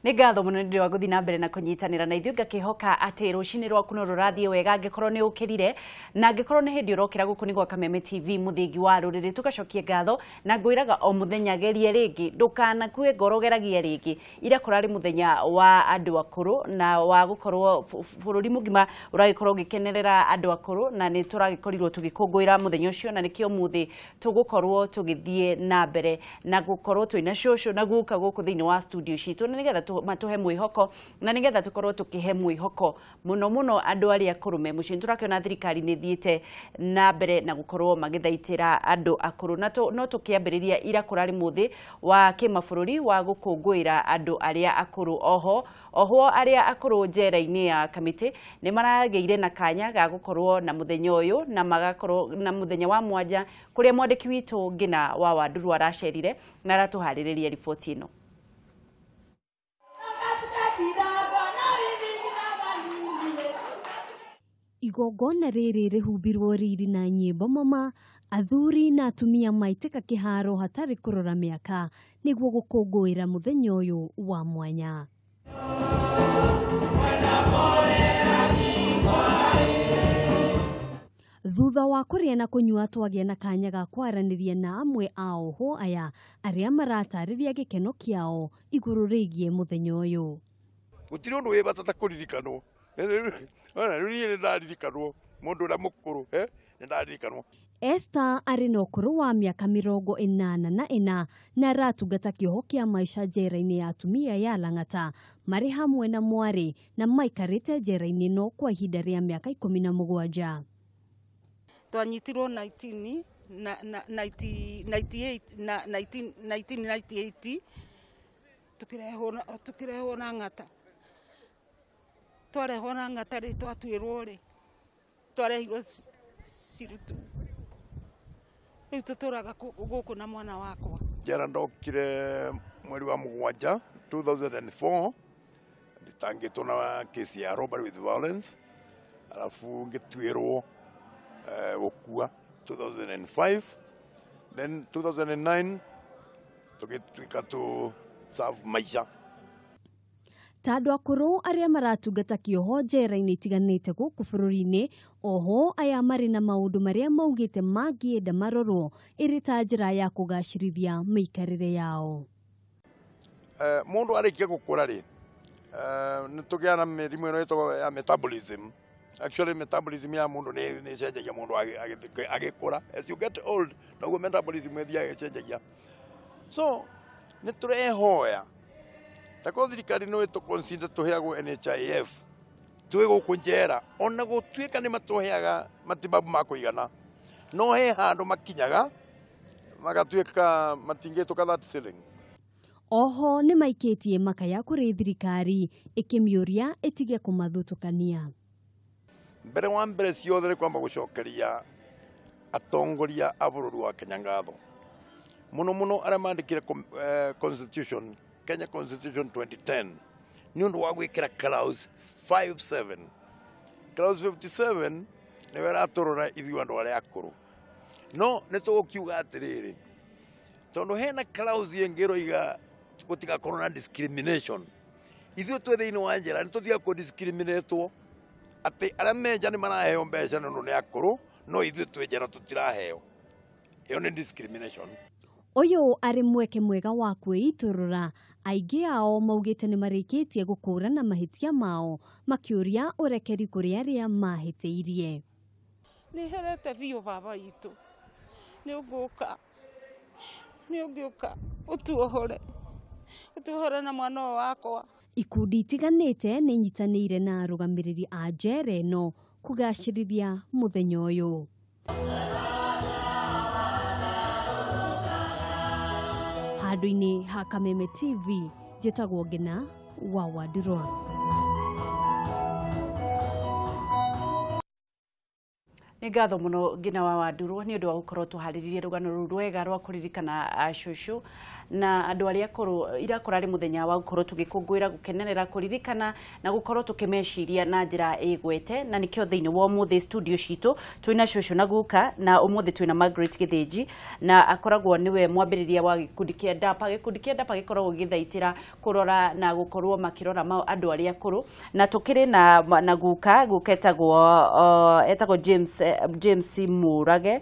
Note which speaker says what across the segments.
Speaker 1: Nĩ ngatho mũno nĩ ũndũ wa gũthiĩ na mbere na kũnyitanĩra na ithuĩ, ngakĩhoka atĩ rũcinĩ rwaku no rũrathiĩ wega angĩkorwo nĩ ũkĩrire, na angĩkorwo nĩ hĩndĩ ũrokĩra gũkũ nĩ gwa Kameme TV, mũthingi wa rũrĩrĩ. Tũgacokia ngatho na ngwĩraga o mũthenya gerie rĩngĩ, ndũkanakue ngoro, geragia rĩngĩ. Ira kũrarĩ mũthenya wa andũ akũrũ na wa gũkorwo bũrũri mũgima ũragĩkorwo ũgĩkenerera andũ akũrũ, na nĩ tũragĩkorirwo tũgĩkũngũĩra mũthenya ũcio, na nĩkĩo ũmũthĩ tũgũkorwo tũgĩthiĩ na mbere na gũkorwo twĩna cũcũ na guka gũkũ thĩinĩ wa studio citũ, na nĩgetha matũhe mwĩhoko, na nĩgetha tũkorwo tũkĩhe mwĩhoko mũno mũno andũ arĩa akũrũ me mũciĩ. Nĩtũrakĩona thirikari nĩ ĩthiĩte na mbere na gũkorwo magĩthaitĩra andũ akũrũ, na no tũkĩambĩrĩria ira kũrarĩ mũthĩ wa kĩmabũrũri wa gũkũngũĩra andũ arĩa akũrũ. Oho ohwo arĩa akũrũ njera-inĩ ya Kamĩtĩ nĩ maragĩire na kanya ga gũkorwo na mũthenya ũyũ, na magakorwo na mũthenya wa mwanja, kũrĩa mwandĩki witũ Ngina wa Wanduru aracerire na aratũharĩrĩria riboti ĩno.
Speaker 2: Igongona rĩrĩ rĩhumbirwo riri na nyĩmbo mama, athuri na atumia maitĩka kĩharo hatarĩ kũrora mĩaka nĩguo gũkũngũĩra mũthenya ũyũ wa mwanya. Thutha wa kũrĩa na kũnyua twagĩa na kanya ga kwaranĩria na amwe a ohwo aya arĩa maratarĩria gĩkeno kĩao igũrũ rĩgiĩ mũthenya ũyũ.
Speaker 3: Gũtirĩ ũndũ wĩ bata ta kũririkanwo. Ona rĩu niĩ nĩndaririkanwo, mũndũ ũrĩa mũkũrũ, nĩndaririkanwo.
Speaker 2: Esther arĩ na ũkũrũ wa mĩaka 84 na aratungata kĩoho kĩa maica njera-inĩ ya atumia ya Lang'ata marĩ hamwe na mwarĩ, na maikarĩte njera-inĩ ĩno kwa ihinda rĩa mĩaka 17.
Speaker 4: Twanyitirwo 1998 tukĩrehwo na Ng'ata. Twarehwo na Ng'ata rĩ, twatuĩrwo rĩ, twarehirwo cirutu. Rĩu tũtũraga gũkũ na mwana wakwa.
Speaker 3: Njera ndokire mweri wa mũgwanja 2004, nditangĩtwo na kesi ya robbery with violence, alafu ngĩtuĩrwo gũkua 2005, then 2009 tũgĩtuĩka tũ serve maica.
Speaker 2: Ta andũ akũrũ arĩa maratungata kĩoho njera-inĩ itiganĩte gũkũ bũrũri-inĩ, oho aya marĩ na maũndũ marĩa maugĩte mangĩenda marorwo ĩrĩ ta njĩra ya kũgacĩrithia mĩikarĩre yao.
Speaker 3: Mũndũ arĩkia gũkũra rĩ, nĩ tũgĩaga na mĩrimũ ĩno ĩtagwo ya metabolism. Actually metabolism ya mũndũ nĩ ĩcenjagia mũndũ agĩkũra. As you get old, noguo metabolism ĩthiaga ĩcenjagia. So nĩ tũrehoya takorwo thirikari no ĩtũ-consider tũheagwo NHIF twĩ gũkũ njera, ona gũtuĩka nĩ matũheaga matibabu ma kũigana, no he handũ makinyaga magatuĩka matingĩtũka that ceiling.
Speaker 2: Oho nĩ maikĩtie makaya kũrĩ thirikari ĩkĩmĩũria ĩtige kũmathutũkania.
Speaker 3: Mbere wa mbere ciothe nĩ kwamba gũcokeria atongoria a bũrũri wa Kenya ngatho mũno mũno arĩa mandĩkire constitution, Kenya Constitution 2010, nĩ ũndũ wa gwĩkĩra clause 57. Clause 57 nĩyo ĩratũrora ithuĩ andũ arĩa akũrũ. No nĩ tũgũkiuga atĩrĩrĩ, tondũ hena clause ĩngĩ ĩroiga gũtigakorwo na discrimination, ithuĩ twĩ thĩinĩ wa njera nĩ tũthiaga kũ-discriminatwo atĩ arĩa me nja nĩ maraheo mbeca nĩ ũndũ nĩ akũrũ, no ithuĩ twĩ njera tũtiraheo. Ĩyo nĩ discrimination.
Speaker 2: Ũyũ arĩ mweke mwega wa kwĩitũrũra. Aingĩ ao maugĩte nĩ marĩkĩtie gũkũrana mahĩtia mao, makĩũria ũrekeri kũrĩ arĩa mahĩtĩirie.
Speaker 4: Nĩ herete biũ baba itũ, nĩ ũngũka, nĩ ũngĩũka ũtuohore, ũtuohore na mwana ũyũ wakwa.
Speaker 2: Ikundi itiganĩte nĩ inyitanĩire na arũgamĩrĩri a njera ĩno kũgacĩrithia mũthenya ũyũ. Handũ-inĩ ha Kameme TV, njĩtagwo Ngina wa Wandurwa.
Speaker 1: Nĩ ngatho mũno Ngina wa Wandurwo nĩ ũndũ wa gũkorwo tũharĩrĩrie rũgano rũu rwega rwa kũririkana cũcũ na andũ arĩa akũrũ. Irakora arĩ mũthenya wa gũkorwo tũgĩkũngũĩra, gũkenerera, kũririkana na gũkorwo tũkĩmeciria na njĩra ĩgwete, na nĩkĩo thĩinĩ wa ũmũthĩ studio citũ twĩna cũcũ na guka, na ũmũthĩ twĩna Margaret Gĩthĩnji, na akoragwo nĩwe mwambĩrĩria wa gĩkundi kĩa DAPA. Gĩkundi kĩa DAPA gĩkoragwo gĩgĩthaitĩra kũrora na gũkorwo makĩrora andũ arĩa akũrũ, na tũkĩrĩ na guka, guka etagwo James Murage,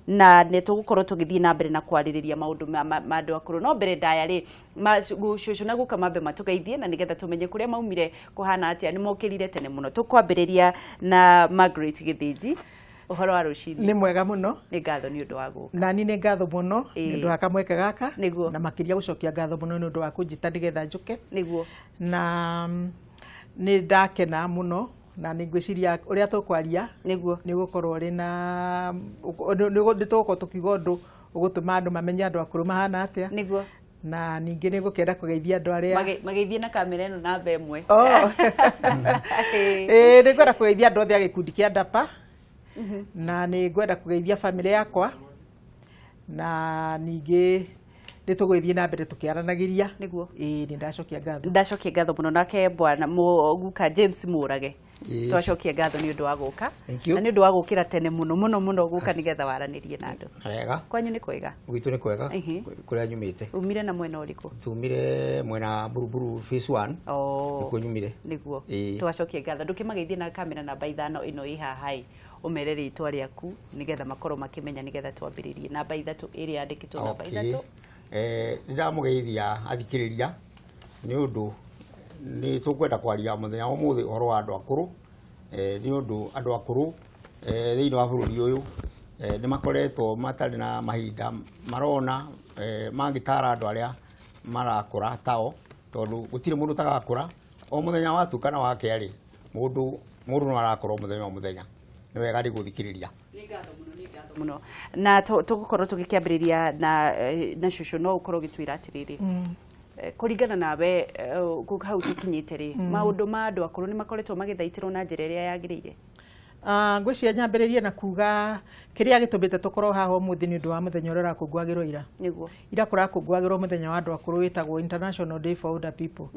Speaker 1: na nĩ tũgũkorwo tũgĩthiĩ na mbere na kwarĩrĩria maũndũ ma andũ akũrũ. No mbere ndaya rĩ, cũcũ na guka mambe matũgeithie, na nĩgetha tũmenye kũrĩa maumire kũhana atĩa. Nĩ mokĩrire tene mũno. Tũkwambĩrĩria na Margaret Gĩthĩnji. Ũhoro wa rũcinĩ?
Speaker 5: Nĩ mwega mũno.
Speaker 1: Nĩ ngatho nĩ ũndũ wa gũka.
Speaker 5: Nani nĩ ngatho mũno nĩ ũndũ wa kamweke gaka.
Speaker 1: Nĩguo.
Speaker 5: Na makĩria gũcokia ngatho mũno nĩ ũndũ wa kũnjĩta nĩgetha njũke.
Speaker 1: Nĩguo.
Speaker 5: Na nĩ ndakena mũno, na nĩ ngwĩciria ũrĩa tũkwaria
Speaker 1: Nĩguo.
Speaker 5: nĩ ũgũkorwo ũrĩ na nĩ tũgũkorwo tũkiuga ũndũ ũgũtũma andũ mamenye andũ akũrũ mahana atĩa.
Speaker 1: Nĩguo.
Speaker 5: Na ningĩ nĩ ngũkĩenda kũgeithia andũ arĩa
Speaker 1: Mageithie na kamera ĩno namba 1.
Speaker 5: Oh. Ĩĩ, nĩ ngwenda kũgeithia andũ othe a gĩkundi kĩa DAPA, na nĩ ngwenda kũgeithia bamĩrĩ yakwa, na ningĩ nĩ tũgũgĩthiĩ na mbere tũkĩaranagĩria.
Speaker 1: Nĩguo.
Speaker 5: Ĩĩ, nĩ ndacokia ngatho.
Speaker 1: Ndacokia ngatho mũno. Nake bwana guka James Murage, twacokia ngatho nĩ ũndũ wa gũka.
Speaker 6: Thank you.
Speaker 1: Na nĩ ũndũ wa gũkĩra tene mũno mũno mũno gũka nĩgetha waranĩrie na andũ.
Speaker 6: Wega.
Speaker 1: Kwanyu nĩ kwega?
Speaker 6: Gwitũ nĩ kwega.
Speaker 1: Ehe.
Speaker 6: Kũrĩa nyumĩte.
Speaker 1: Umire na mwena ũrĩkũ?
Speaker 6: Tumire mwena Buruburu phase 1.
Speaker 1: Oh.
Speaker 6: Nĩkuo nyumire.
Speaker 1: Nĩguo.
Speaker 6: Ĩĩ.
Speaker 1: Twacokia ngatho. Ndũkĩmageithie na kamera namba 5 ĩno ĩ haha ĩ, ũmere rĩtwa rĩaku nĩgetha makorwo makĩmenya, nĩgetha twambĩrĩrie. Namba 3 ĩrĩa yandĩkĩtwo namba 3.
Speaker 6: Nĩ ndamũgeithia athikĩrĩria nĩ ũndũ nĩ tũkwenda kwaria mũthenya wa ũmũthĩ ũhoro wa andũ akũrũ. Nĩ ũndũ andũ akũrũ thĩinĩ wa bũrũri ũyũ nĩ makoretwo matarĩ na mahinda marona mangĩtara andũ arĩa marakũra tao, tondũ gũtirĩ mũndũ ũtagakũra. O mũthenya watuĩka na wakĩa rĩ, mũndũ no arakũra o mũthenya o mũthenya. Nĩ wega rĩ gũthikĩrĩria.
Speaker 1: Nĩ ngatho mũno, nĩ ngatho mũno. Na tũgũkorwo tũgĩkĩambĩrĩria na cũcũ, no ũkorwo ũgĩtwĩra atĩrĩrĩ, kũringana nawe, hau tũkinyĩte rĩ, maũndũ ma andũ akũrũ nĩ makoretwo magĩthaitĩrwo na njĩra ĩrĩa yagĩrĩire?
Speaker 5: Ngwĩciria nyambĩrĩrie na kuga kĩrĩa gĩtũmĩte tũkorwo haha ũmũthĩ nĩ ũndũ wa mũthenya ũrĩa ũrakũngũagĩrwo ira.
Speaker 1: Nĩguo.
Speaker 5: Ira kũrakũngũagĩrwo mũthenya wa andũ akũrũ wĩtagwo International Day for Older People.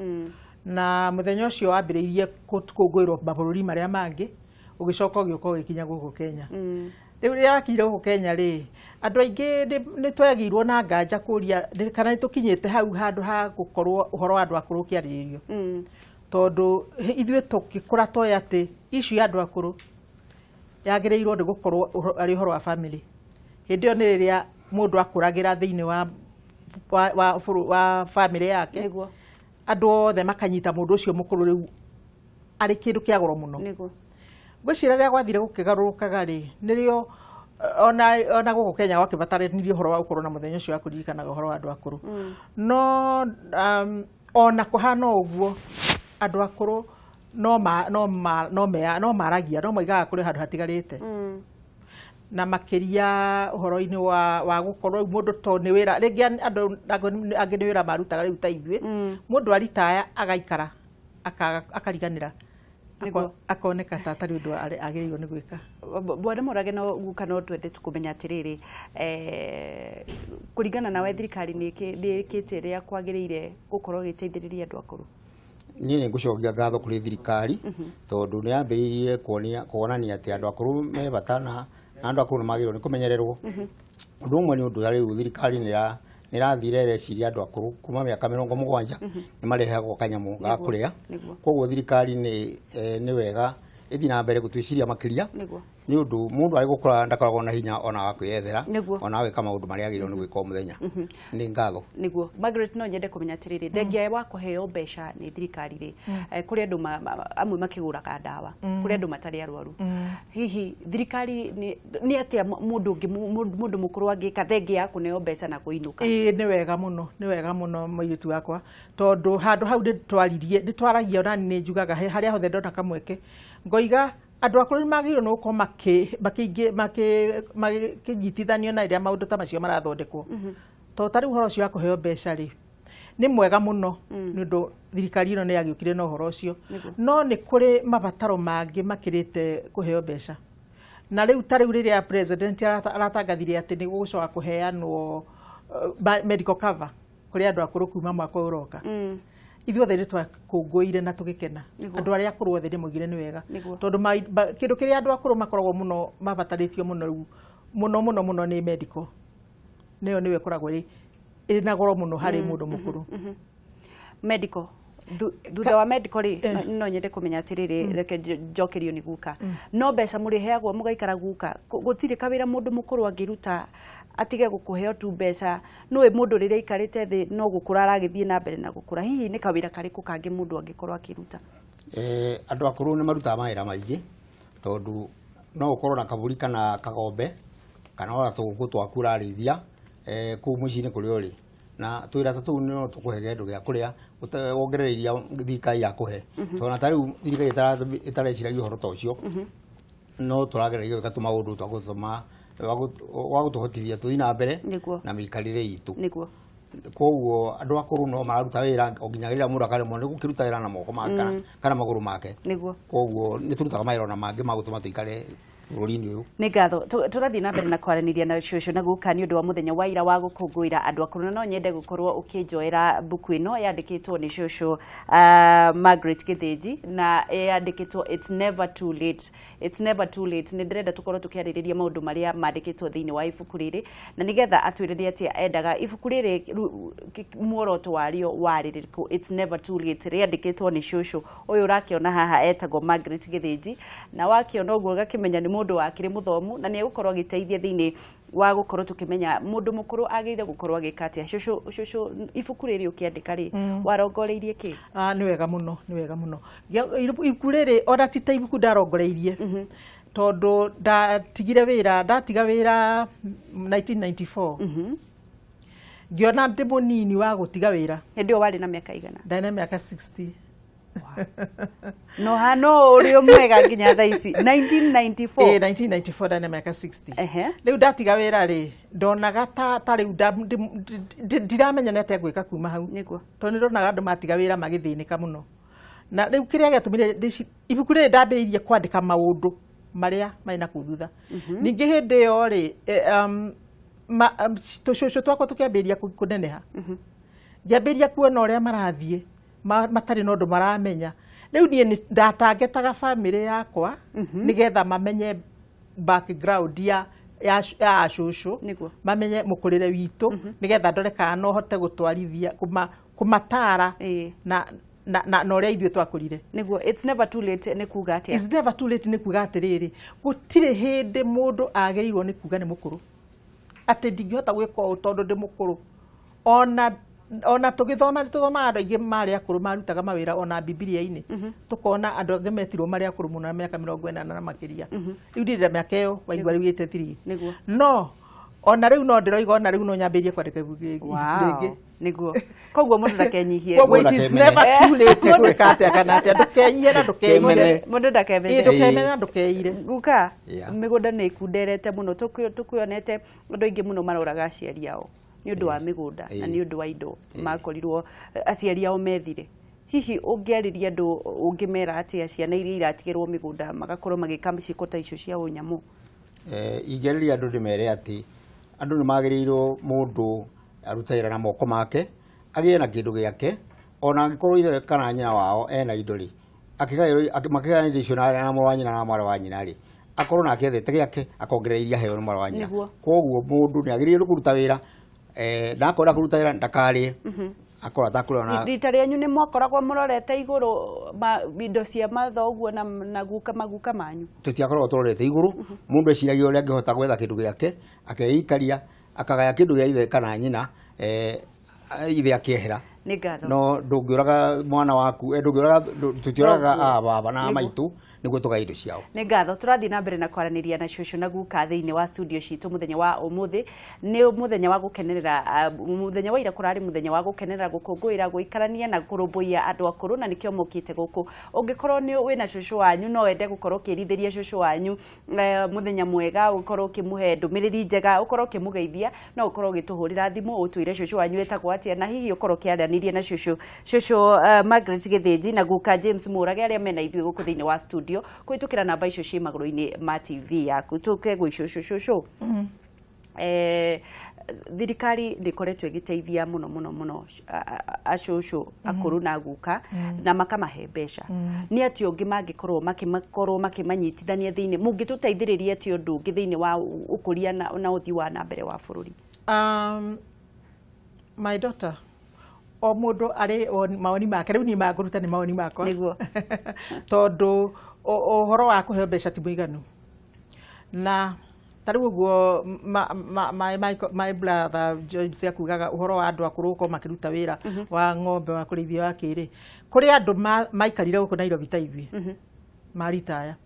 Speaker 5: Na mũthenya ũcio wambĩrĩirie kũngũĩrwo mabũrũri marĩa mangĩ, ũgĩcoka ũgĩũka ũgĩkinya gũkũ Kenya. Rĩu rĩrĩa wakinyire gũkũ Kenya rĩ, andũ aingĩ nĩ twagĩirwo na nganja kũria kana nĩ tũkinyĩte hau handũ ha gũkorwo ũhoro wa andũ akũrũ ũkĩarĩrĩrio. Tondũ ithuĩ tũgĩkũra twoĩ atĩ issue ya andũ akũrũ yagĩrĩirwo nĩ gũkorwo arĩ ũhoro wa family. Hĩndĩ ĩyo nĩ rĩrĩa mũndũ akũragĩra thĩinĩ wa family yake.
Speaker 1: Nĩguo.
Speaker 5: Andũ othe makanyita mũndũ ũcio mũkũrũ rĩu arĩ kĩndũ kĩa goro mũno.
Speaker 1: Nĩguo.
Speaker 5: Ngwĩciria rĩrĩa gwathire gũkĩgarũrũkaga rĩ, nĩrĩo ona gũkũ Kenya gwakĩbataranirie ũhoro wa gũkorwo na mũthenya ũcio wa kũririkanaga ũhoro wa andũ akũrũ. No ona kũhana ũguo, andũ akũrũ no maragia, no moigaga kũrĩ handũ hatigarĩte. Na makĩria ũhoro-inĩ wa gũkorwo rĩu mũndũ to nĩ wĩra, rĩngĩ andũ angĩ nĩ wĩra marutaga rĩu ta ithuĩ. Mũndũ aritaya agaikara, akariganĩra.
Speaker 1: Nĩguo.
Speaker 5: Akoneka ta atarĩ ũndũ agĩrĩirwo nĩ gwĩka.
Speaker 1: Bwana Murage, no guka no twende kũmenya atĩrĩrĩ, kũringana nawe thirikari nĩ ĩkĩte ĩrĩa kwagĩrĩire gũkorwo ĩgĩteithĩrĩria andũ akũrũ?
Speaker 6: Niĩ nĩ ngũcokia ngatho kũrĩ thirikari tondũ nĩ yambĩrĩirie kuonania atĩ andũ akũrũ me bata na andũ akũrũ nĩ magĩrĩirwo nĩ kũmenyererwo. Ũndũ ũmwe nĩ ũndũ rĩu thirikari nĩ ĩrathire ĩreciria andũ akũrũ kuma mĩaka 70 nĩ marehagwo kanyamũ ga kũrĩa. Koguo thirikari nĩ wega ĩthiĩ na mbere gũtwĩciria makĩria.
Speaker 1: Nĩguo.
Speaker 6: Nĩ ũndũ mũndũ arĩ gũkũra ndakoragwo na hinya ona wa kwĩyethera,
Speaker 1: Nĩguo.
Speaker 6: ona wa gwĩka maũndũ marĩa agĩrĩirwo nĩ gwĩka o mũthenya. Nĩ ngatho.
Speaker 1: Nĩguo. Margaret, no nyende kũmenya atĩrĩrĩ, thengia wa kũheo mbeca nĩ thirikari rĩ, kũrĩ andũ amwe makĩgũraga ndawa, kũrĩ andũ matarĩ arwaru. Hihi thirikari nĩ atĩa mũndũ ũngĩ, mũndũ mũkũrũ angĩka thengia ya kũneo mbeca na kũinũka?
Speaker 5: Ĩĩ, nĩ wega mũno, nĩ wega mũno mũirĩtu wakwa, tondũ handũ hau nĩ twaragia, ona nĩ njugaga harĩa hothe ndona kamweke ngoiga andũ akũrũ nĩ magĩrĩirwo nĩ gũkorwo makĩnyitithanio na rĩrĩa maũndũ ta macio marathondekwo. Tondũ ta rĩu ũhoro ũcio wa kũheo mbeca rĩ, nĩ mwega mũno nĩ ũndũ thirikari ĩno nĩ yagĩũkire na ũhoro ũcio. No nĩ kũrĩ mabataro mangĩ makĩrĩte kũheo mbeca. Na rĩu ta rĩu rĩrĩa president aratangathire atĩ nĩ gũgũcoka kũheanwo medical cover kũrĩ andũ akũrũ kuma mwaka ũyũ ũroka, ithuothe nĩ twakũngũĩire na tũgĩkena. Andũ arĩa akũrũ othe nĩ maugire nĩ wega, tondũ kĩndũ kĩrĩa andũ akũrũ makoragwo mũno mabatarĩtio mũno rĩu mũno mũno mũno nĩ medical, nĩyo nĩyo ĩkoragwo ĩrĩ na goro mũno harĩ mũndũ mũkũrũ.
Speaker 1: Medical, thutha wa medical rĩ, no nyende kũmenya atĩrĩrĩ, reke njokerio nĩ guka, no mbeca mũrĩheagwo mũgaikara guka, gũtirĩ kawĩra mũndũ mũkũrũ angĩruta atige gũkũheo tu mbeca? Nũĩ mũndũ rĩrĩa aikarĩte thĩ no gũkũra aragĩthiĩ na mbere na gũkũra, hihi nĩ kawĩra karĩkũ kangĩ mũndũ angĩkorwo akĩruta?
Speaker 6: Andũ akũrũ nĩ marutaga mawĩra maingĩ, tondũ no ũkorwo na kabũri kana kagombe kana ona tũgũkũ twaku ũrarĩithia kũu mũciĩ-inĩ kũrĩa ũrĩ, na twĩra ta tũu no tũkũhe kĩndũ gĩa kũrĩa wongerere iria thirikari yakũhe, tondũ na ta rĩu thirikari ĩtareciragia ũhoro ta ũcio, no tũragereria gwĩka tũmaũndũ twa gũtũma wa gũtũhotithia tũthiĩ na mbere na mĩikarĩre itũ. Koguo andũ akũrũ no mararuta wĩra o nginya rĩrĩa mũndũ akaremwo nĩ gũkĩruta wĩra na moko make kana magũrũ make. Koguo nĩ tũrutaga mawĩra ona mangĩ ma gũtũma tũikare bũrũri-inĩ ũyũ.
Speaker 1: Nĩ ngatho. Tũrathiĩ na mbere na kwaranĩria na cũcũ na guka nĩ ũndũ wa mũthenya wa ira wa gũkũngũĩra andũ akũrũ, na no nyende gũkorwo ũkĩnjoera mbuku ĩno yandĩkĩtwo nĩ cũcũ Margaret Gĩthĩnji, na yandĩkĩtwo It's Never Too Late. It's Never Too Late. Nĩ ndĩrenda tũkorwo tũkĩarĩrĩria maũndũ marĩa mandĩkĩtwo thĩinĩ wa ibuku rĩrĩ, na nĩgetha atwĩre nĩ atĩa endaga ibuku rĩrĩ, muoroto warĩo warĩ rĩrĩkũ. It's Never Too Late rĩandĩkĩtwo nĩ cũcũ ũyũ ũrakĩona haha etagwo Margaret Gĩthĩnji, na wakĩona ũguo ũgakĩmenya nĩ mũndũ wakĩrĩ mũthomu na nĩ egũkorwo agĩteithia thĩinĩ wa gũkorwo tũkĩmenya mũndũ mũkũrũ agĩrĩire gũkorwo agĩka atĩa. Cũcũ, ibuku rĩrĩ ũkĩandĩka rĩ, warongoreirie kĩ?
Speaker 5: Nĩ wega mũno, nĩ wega mũno. Ibuku rĩrĩ ona ti ta ibuku ndarongoreirie, tondũ ndatigire wĩra, ndatiga wĩra 1994, ngĩona ndĩ mũnini wa gũtiga wĩra.
Speaker 1: Hĩndĩ ĩyo warĩ na mĩaka igana?
Speaker 5: Ndarĩ na mĩaka 60.
Speaker 1: No hano ũrĩ o mwega nginya thaa ici. 1994?
Speaker 5: 1994, ndarĩ na mĩaka 60. Rĩu ndatiga wĩra rĩ, ndonaga ta rĩu ndiramenya nĩ atĩa ngwĩka kuma hau, tondũ nĩ ndonaga andũ matiga wĩra magĩthĩnĩka mũno. Na rĩu kĩrĩa gĩatũmire ibuku rĩrĩ ndambĩrĩirie kwandĩka maũndũ marĩa marĩ na kũu thutha. Ningĩ hĩndĩ ĩyo rĩ, tũcũcũ twakwa tũkĩambĩrĩria kũneneha, ngĩambĩrĩria kuona ũrĩa marathiĩ matarĩ na ũndũ maramenya. Rĩu niĩ nĩ ndatangetaga bamĩrĩ yakwa nĩgetha mamenye background ya acũcũ, mamenye mũkũrĩre witũ, nĩgetha ndore kana no hote gũtwarithia kũmatara na na ũrĩa ithuĩ twakũrire.
Speaker 1: Nĩguo. It's Never Too Late nĩ kuga atĩa?
Speaker 5: It's Never Too Late nĩ kuga atĩrĩrĩ, gũtirĩ hĩndĩ mũndũ agĩrĩirwo nĩ kuga nĩ mũkũrũ, atĩ ndingĩhota gwĩka ũũ tondũ ndĩ mũkũrũ. Ona tũgĩthoma nĩ tũthomaga andũ aingĩ marĩ akũrũ marutaga mawĩra, ona Bibilia-inĩ tũkona andũ angĩ metirwo marĩ akũrũ mũno na mĩaka 80 na makĩria. Rĩu ndirĩ na mĩaka ĩyo, waigua rĩu 83. No ona rĩu no ndĩroiga, ona rĩu no nyambĩrĩrie kwandĩka ibuku rĩngĩ.
Speaker 1: Nĩguo. Koguo mũndũ ndakenyihie.
Speaker 5: Koguo it is never too late gwĩka atĩa kana atĩa, ndũkenyihie na ndũkeire.
Speaker 1: Mũndũ ndakemene.
Speaker 5: Ndũkemene na ndũkeire.
Speaker 1: Guka, mĩgũnda nĩ ĩkunderete mũno, tũkwĩonete andũ aingĩ mũno maroraga aciari ao nĩ ũndũ wa mĩgũnda na nĩ ũndũ wa indo makorirwo aciari ao methire. Hihi ũngĩarĩria andũ ũngĩmera atĩa ciana iria iratigĩrwo mĩgũnda magakorwo magĩka ciĩko ta icio cia ũnyamũ?
Speaker 6: Ingĩarĩria andũ ndĩmere atĩ andũ nĩ magĩrĩirwo mũndũ arute wĩra na moko make, agĩe na kĩndũ gĩake, ona angĩkorwo ithe kana nyina wao ena indo rĩ, makĩgayana indo icio na mũrũ wa nyina na mwarĩ wa nyina rĩ, akorwo nake ethete gĩake akongerera iria aheo nĩ mwarĩ wa nyina. Koguo mũndũ nĩ agĩrĩirwo kũruta wĩra, na akorwo kũruta wĩra ndakarĩe, akorwo atakũrĩa ona.
Speaker 1: Rita rĩanyu nĩ mwakoragwo mũrorete igũrũ indo cia mathoguo na guka maguka manyu?
Speaker 6: Tũtiakoragwo tũrorete igũrũ, mũndũ eciragia ũrĩa angĩhota gwetha kĩndũ gĩake, akeikaria, akagaya kĩndũ gĩa ithe kana nyina, ithe akĩehera. No ndũngĩũraga mwana waku, ndũngĩũraga, tũtiũragaga a baba na maitũ nĩguo tũgae indo ciao.
Speaker 1: Nĩ ngatho. Tũrathiĩ na mbere na kwaranĩria na cũcũ na guka thĩinĩ wa studio citũ mũthenya wa ũmũthĩ. Nĩ mũthenya wa gũkenerera, mũthenya wa ira kũrarĩ mũthenya wa gũkenerera gũkũngũĩra gũikarania na kũrũmbũiya andũ akũrũ, na nĩkĩo mokĩte gũkũ. Ũngĩkorwo nĩ wĩna cũcũ wanyu, no wende gũkorwo ũkĩrithĩria cũcũ wanyu mũthenya mwega, ũkorwo ũkĩmũhe ndũmĩrĩri njega, ũkorwo ũkĩmũgeithia, no ũkorwo ũgĩtũhũrĩra thimũ ũtwĩre cũcũ wanyu etagwo atĩa, na hihi ũkorwo ũkĩaranĩria na cũcũ Margaret Gĩthĩnji na guka James Mũrage arĩa mena ithuĩ gũkũ thĩinĩ wa studio. studio kũhĩtũkĩra namba icio ciĩ magũrũ-inĩ ma TV yaku. Tũke gwĩ cũcũ. Cũcũ, thirikari nĩ ĩkoretwo ĩgĩteithia mũno mũno mũno acũcũ akũrũ na guka na makamahe mbeca. Nĩ atĩ ũngĩ mangĩkorwo makĩmakorwo makĩmanyitithania thĩinĩ, mũngĩtũteithĩrĩria atĩ ũndũ ũngĩ thĩinĩ wa ũkũria na ũthii wa na mbere wa bũrũri?
Speaker 5: My daughter, o mũndũ arĩ mawoni make, rĩu niĩ mangũruta nĩ mawoni makwa.
Speaker 1: Nĩguo.
Speaker 5: Tondũ ũhoro wa kũheo mbeca ti mũiganu. Na ta rĩu ũguo my brother James akugaga ũhoro wa andũ akũrũ gũkorwo makĩruta wĩra wa ng'ombe, wa kũrĩithia, wa kĩrĩ. Kũrĩ andũ maikarire gũkũ Nairobi ta ithuĩ, maritaya.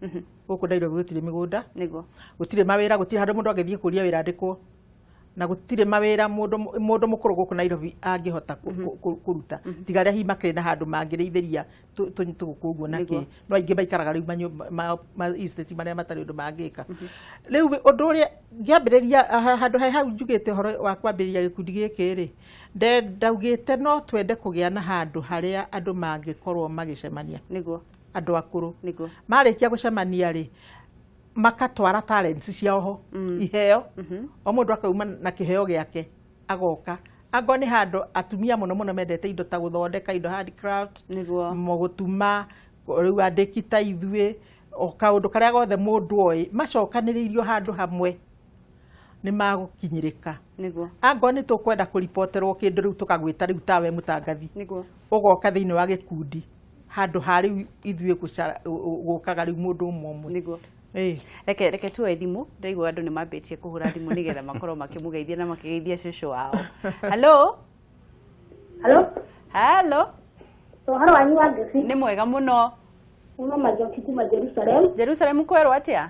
Speaker 5: Gũkũ Nairobi gũtirĩ mĩgũnda.
Speaker 1: Nĩguo.
Speaker 5: Gũtirĩ mawĩra, gũtirĩ handũ mũndũ angĩthiĩ kũria wĩra andĩkwo. Na gũtirĩ mawĩra mũndũ mũkũrũ gũkũ Nairobi angĩhota kũruta. Tiga arĩa hihi makĩrĩ na handũ mangĩrĩithĩria tũgũkũ ũguo na kĩ. No aingĩ maikaraga rĩu ma estate marĩa matarĩ ũndũ mangĩka. Rĩu ũndũ ũrĩa ngĩambĩrĩria handũ he hau njugĩte ũhoro wa kwambĩrĩria gĩkundi gĩkĩ rĩ, ndaugĩte no twende kũgĩa na handũ harĩa andũ mangĩkorwo magĩcemania.
Speaker 1: Nĩguo.
Speaker 5: Andũ akũrũ.
Speaker 1: Nĩguo.
Speaker 5: Marĩkia gũcemania rĩ, makatwara talents ciao ho, iheo. O mũndũ akauma na kĩheo gĩake agoka. Angorwo nĩ handũ atumia mũno mũno mendete indo ta gũthondeka indo, handicraft,
Speaker 1: Nĩguo.
Speaker 5: gũtuma, rĩu andĩki ta ithuĩ, o kaũndũ karĩa gothe mũndũ oĩ, macokanĩrĩirio handũ hamwe nĩ magũkinyĩrĩka.
Speaker 1: Nĩguo.
Speaker 5: Angorwo nĩ tũkwenda kũripoterwo kĩndũ rĩu tũkagwĩta rĩu tawe mũtangathi.
Speaker 1: Nĩguo.
Speaker 5: Ũgoka thĩinĩ wa gĩkundi handũ ha rĩu ithuĩ gũkaga rĩu mũndũ ũmwe ũmwe.
Speaker 1: Nĩguo. Reke tuoe thimũ, ndaigua andũ nĩ mambĩtie kũhũra thimũ nĩgetha makorwo makĩmũgeithia na makĩgeithia cũcũ wao. Hello.
Speaker 7: Hello.
Speaker 1: Hello.
Speaker 7: Ũhoro wanyu wa Ngeci?
Speaker 1: Nĩ mwega mũno.
Speaker 7: Nĩ mama Njoki kuma Jerusalem.
Speaker 1: Jerusalem kwerwo atĩa?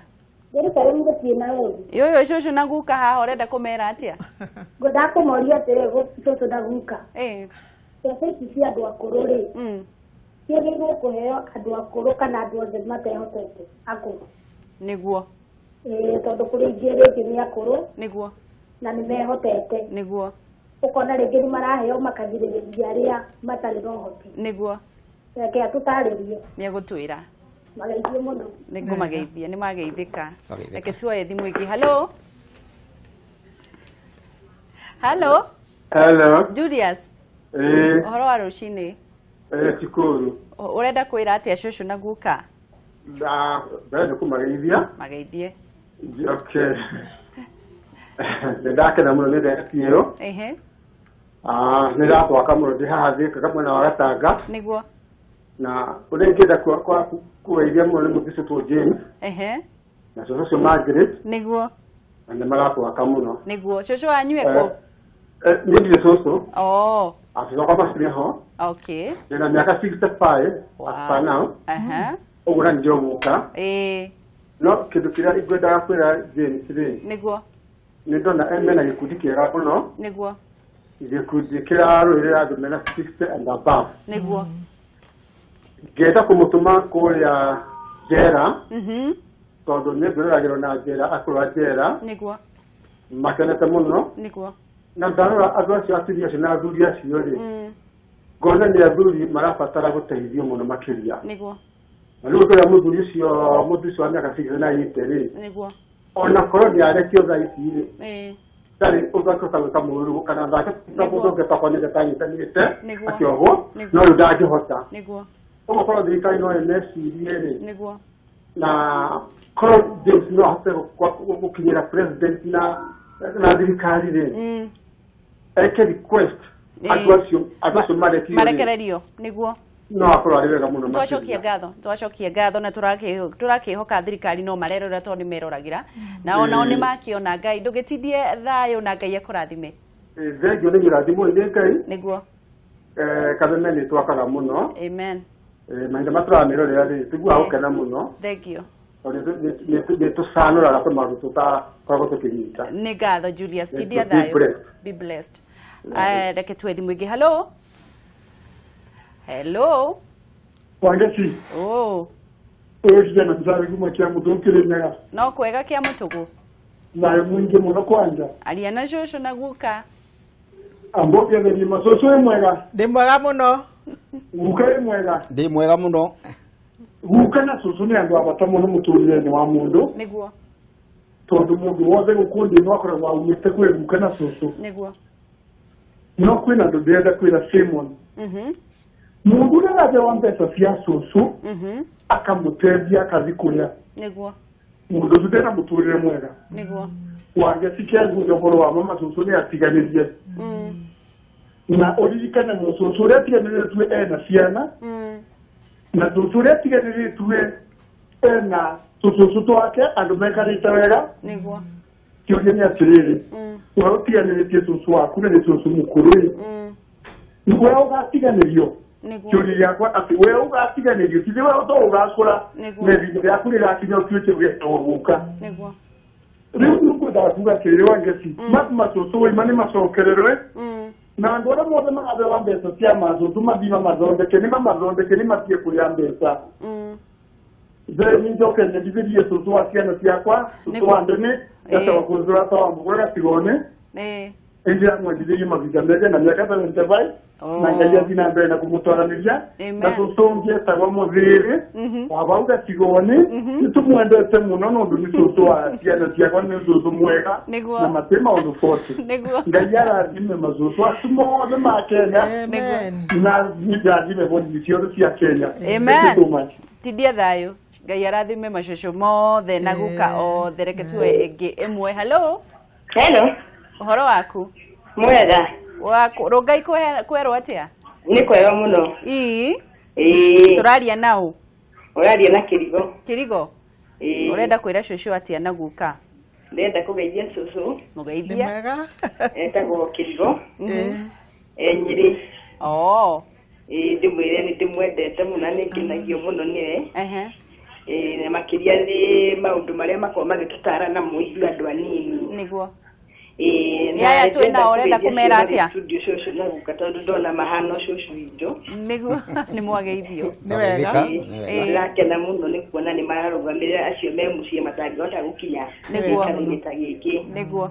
Speaker 7: Jerusalem gũtirĩ na ũru.
Speaker 1: Yũyũ cũcũ na guka haha ũrenda kũmera atĩa?
Speaker 7: Ngwendaga kũmoria atĩrĩ, cũcũ na guka. Mbeca ici cia andũ akũrũ rĩ, ciagĩrĩirwo kũheo andũ akũrũ kana andũ othe matehotete akũrũ?
Speaker 1: Nĩguo.
Speaker 7: Tondũ kũrĩ aingĩ rĩngĩ nĩ akũrũ.
Speaker 1: Nĩguo.
Speaker 7: Na nĩ mehotete.
Speaker 1: Nĩguo.
Speaker 7: Ũkona rĩngĩ nĩ maraheo makagirĩrĩria arĩa matarĩ na ũhoti.
Speaker 1: Nĩguo.
Speaker 7: Reke atũtarĩrie.
Speaker 1: Nĩ egũtwĩra.
Speaker 7: Mageithie mũno.
Speaker 1: Nĩngũmageithia, nĩ mageithĩka. Reke tuoe thimũ ĩngĩ. Hello. Hello.
Speaker 8: Hello.
Speaker 1: Julius. Ũhoro wa rũcinĩ?
Speaker 8: Tikuru.
Speaker 1: Ũrenda kwĩra atĩa cũcũ na guka?
Speaker 8: Mbere nĩ kũmageithia.
Speaker 1: Mageithie.
Speaker 8: Okay. Nĩ ndakena mũno nĩ ndereti ĩyo. Nĩ ndatwaka mũno ndĩ haha Thika mwena wa Gatanga.
Speaker 1: Nĩguo.
Speaker 8: Na ũrĩa ingĩenda kũgeithia mũno nĩ mũthicũtwo James. Na cũcũ ũcio Margaret.
Speaker 1: Nĩguo.
Speaker 8: Na nĩ maratwaka mũno.
Speaker 1: Nĩguo. Cũcũ wanyu ekũ?
Speaker 8: Niĩ ndirĩ cũcũ.
Speaker 1: Oh.
Speaker 8: Acũcũ akwa makĩrĩ ho.
Speaker 1: Okay.
Speaker 8: Ndĩna mĩaka 65 as per now. Ũguo na nĩndĩo gũka. No kĩndũ kĩrĩa ingĩendaga kwĩra James rĩ.
Speaker 1: Nĩguo.
Speaker 8: Nĩ ndona mena gĩkundi kĩega mũno.
Speaker 1: Nĩguo.
Speaker 8: Gĩkundi kĩrarũĩrĩra andũ mena 60 and above.
Speaker 1: Nĩguo.
Speaker 8: Ngĩenda kũmũtũma kũrĩa njera. Tondũ nĩ ngwĩroragĩrwo na njera, akũrũ a njera.
Speaker 1: Nĩguo.
Speaker 8: Makenete mũno.
Speaker 1: Nĩguo.
Speaker 8: Na ndarora andũ acio atumia acio na athuri acio rĩ, ngona nĩ athuri marabatara gũteithio mũno makĩria.
Speaker 1: Nĩguo.
Speaker 8: Na rĩu ũkĩrora mũthuri ũcio wa mĩaka 68 rĩ,
Speaker 1: Nĩguo.
Speaker 8: ona korwo nĩ arekio thaa ici rĩ, ndarĩ ũndũ angĩhota gwĩka mũũru kana ndangĩhota mũndũ ũngĩ tokorwo nĩ atanyitanĩte akĩohwo, no rĩu ndangĩhota.
Speaker 1: Nĩguo.
Speaker 8: Ũguo korwo thirikari no ĩmecirie rĩ,
Speaker 1: Nĩguo.
Speaker 8: na korwo James no ahote gũkinyĩra president na thirikari rĩ, eke request andũ acio marekio
Speaker 1: marekererio. Nĩguo.
Speaker 8: No akorwo arĩ wega mũno.
Speaker 1: Twacokia ngatho na tũrakĩhoka thirikari no marerora tondũ nĩ meroragĩra na onao nĩ makĩona. Ngai ndũgĩtindie thayũ na Ngai akũrathime.
Speaker 8: Thengio nĩ irathimwo nĩ Ngai.
Speaker 1: Nĩguo.
Speaker 8: Kameme nĩ twakaga mũno.
Speaker 1: Amen.
Speaker 8: Mahinda matũramĩrorera rĩ, tũiguaga gũkena mũno.
Speaker 1: Thengio.
Speaker 8: Tondũ nĩ tũcanũraga tũmaũndũ tũtakoragwo tũkĩnyita.
Speaker 1: Nĩ ngatho Julius, tindia thayũ. Be blessed. Reke tuoe thimũ ĩngĩ. Hello. Hello.
Speaker 8: Wangeci.
Speaker 1: Oh.
Speaker 8: Ũyũ kijana mzari kuma kia mũtũgũ Kĩrĩnyaga.
Speaker 1: No kwega kia mũtũgũ.
Speaker 8: Thayũ mũingĩ mũno kwanja.
Speaker 1: Aria na cũcũ na guka.
Speaker 8: Ambokia thĩinĩ cũcũ wĩ mwega.
Speaker 5: Ndĩ mwega mũno.
Speaker 8: Guka wĩ mwega.
Speaker 6: Ndĩ mwega mũno.
Speaker 8: Guka na cũcũ nĩ andũ a bata mũno mũtũrĩre-inĩ wa mũndũ.
Speaker 1: Nĩguo.
Speaker 8: Tondũ mũndũ wothe gũkũ thĩ no akoragwo aumĩte kwĩ guka na cũcũ.
Speaker 1: Nĩguo.
Speaker 8: No kwĩna andũ ndĩrenda kwĩra Simon. Mũndũ ũrĩa arathewa mbeca cia cũcũ akamũteithia akathi kũrĩa.
Speaker 1: Nĩguo.
Speaker 8: Mũndũ ũcio ndena mũtũrĩre mwega.
Speaker 1: Nĩguo.
Speaker 8: Wangeci kĩanguria ũhoro wa mama cũcũ nĩ atiganĩrie. Na ũririkane mũcũcũ ũrĩa atiganĩrĩtue ena ciana. Na cũcũ ũrĩa atiganĩrĩtue ena tũcũcũ twake andũ mekarĩte wega.
Speaker 1: Nĩguo.
Speaker 8: Kĩũria nĩ atĩrĩrĩ, we ũtiganĩrĩtie cũcũ waku na nĩ cũcũ mũkũrũ ĩ, we ũgatiganĩrio. Kĩũria gĩakwa atĩ we ũgatiganĩrio, ti we to ũgakũra na ihinda rĩaku rĩgakinya ũtuĩke ũgetagwo gũka.
Speaker 1: Nĩguo.
Speaker 8: Rĩu nĩngwendaga kuga atĩrĩrĩ Wangeci, macũcũ waima nĩ macokererwe na andũ arĩa mothe marathewa mbeca cia macũcũ mathiĩ mamathondeke, nĩ mamathondeke, nĩ matige kũrĩa mbeca. Then njoke nyendithĩrie cũcũ wa ciana ciakwa, cũcũ wa ndene, etagwo Consolata wa Mũgũre Gatigone. Ĩndĩramwendithĩrie mahinda mega na mĩaka 75 na Ngai athiĩ na mbere na kũmũtwaranĩria. Na cũcũ ũngĩ etagwo Mũthĩrĩ wa vau Gatigone, nĩtũmwendete mũno nĩ ũndũ nĩ cũcũ wa ciana ciakwa, nĩ cũcũ mwega na matĩ maũndũ 40. Ngai arathime macũcũ acu mothe ma Kenya na ndathime borithi ciothe cia Kenya.
Speaker 1: Amen. Tindia thayũ. Ngai arathime macũcũ mothe na guka othe. Reke tuwe ĩngĩ ĩmwe. Hello.
Speaker 9: Hello.
Speaker 1: Ũhoro waku?
Speaker 9: Mwega.
Speaker 1: Waku Rũngai kwerwo atĩa?
Speaker 9: Nĩ kwega mũno.
Speaker 1: Ii.
Speaker 9: Ĩĩ.
Speaker 1: Tũraria nao?
Speaker 9: Ũraria na Kĩrigo.
Speaker 1: Kĩrigo?
Speaker 9: Ĩĩ.
Speaker 1: Ũrenda kwĩra cũcũ atĩa na guka?
Speaker 9: Ndĩrenda kũgeithia cũcũ.
Speaker 1: Mũgeithie.
Speaker 5: Nĩ mwega.
Speaker 9: Etagwo Kĩrigo. E Nyĩrĩ.
Speaker 1: Oh.
Speaker 9: Ĩĩ ndĩmwĩre nĩ ndĩmwendete mũno na nĩ ngenagio mũno nĩwe. Ĩĩ na makĩria nĩ maũndũ marĩa makoragwo magĩtũtara namo ithuĩ andũ anini.
Speaker 1: Nĩguo.
Speaker 9: Ĩĩ
Speaker 1: na aya twĩ nao ũrenda kũmera atĩa?
Speaker 9: Studio cũcũ na guka tondũ ndona mahano cũcũ witũ.
Speaker 1: Nĩguo nĩ mwageithio.
Speaker 5: Nĩ wega.
Speaker 9: Ndĩrakena mũno nĩ kuona nĩ mararũgamĩrĩra acio me mũciĩ matangĩhota gũkinya.
Speaker 1: Nĩguo.
Speaker 9: Gĩikaro-inĩ ta gĩkĩ.
Speaker 1: Nĩguo.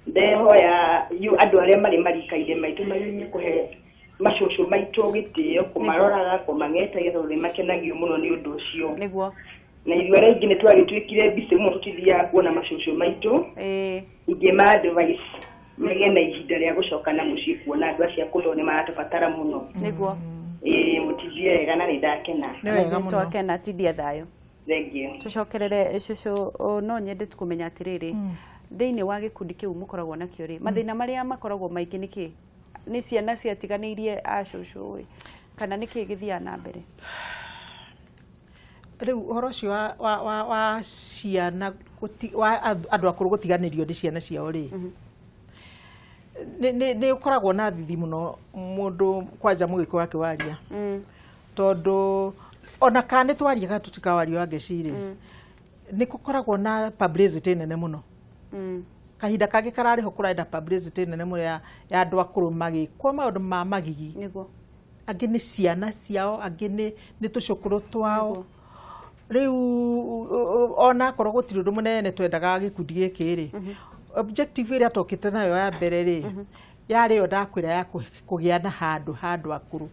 Speaker 9: Ndehoya andũ arĩa marĩ marika-inĩ maitũ magerie kũhe macũcũ maitũ gĩtĩo, kũmaroraga, kũmang'etagia tondũ nĩ makenagio mũno nĩ ũndũ ũcio.
Speaker 1: Nĩguo.
Speaker 9: Na ithuĩ arĩa aingĩ nĩ twagĩtuĩkire busy mũno tũtithiaga kuona macũcũ maitũ. Ingĩma advice magĩe na ihinda rĩa gũcoka na mũciĩ kuona andũ acio akũrũ nĩ maratũbatara mũno.
Speaker 1: Nĩguo.
Speaker 9: Ĩĩ mũtindie wega na nĩ ndakena.
Speaker 5: Nĩ wega mũno.
Speaker 1: Twakena, tindia thayũ.
Speaker 9: Thank you.
Speaker 1: Tũcokerere cũcũ, no nyende kũmenya atĩrĩrĩ, thĩinĩ wa gĩkundi kĩu mũkoragwo nakĩo rĩ, mathĩna marĩa makoragwo maingĩ nĩ kĩ? Nĩ ciana ciatiganĩirie a cũcũ ĩ, kana nĩ kĩ gĩthiaga na mbere?
Speaker 5: Rĩu ũhoro ũcio wa ciana wa andũ akũrũ gũtiganĩrio nĩ ciana ciao rĩ, nĩ ũkoragwo na thithi mũno mũndũ kwanja mũgĩkũyũ akĩwaria. Tondũ ona kana nĩ twaria kana tũtikawaria Wangeci rĩ, nĩ gũkoragwo na publicity nene mũno. Kahinda kangĩ kararĩ ho kũrarĩ na publicity nene mũno ya andũ akũrũ magĩkwo maũndũ ma magigi.
Speaker 1: Nĩguo.
Speaker 5: Angĩ nĩ ciana ciao, angĩ nĩ tũcũkũrũ twao. Rĩu ona akorwo gũtirĩ ũndũ mũnene twendaga gĩkundi gĩkĩ rĩ, objective ĩrĩa twokĩte nayo ya mbere rĩ, yarĩ ĩyo ndakwĩra ya kũgĩa na handũ ha andũ akũrũ.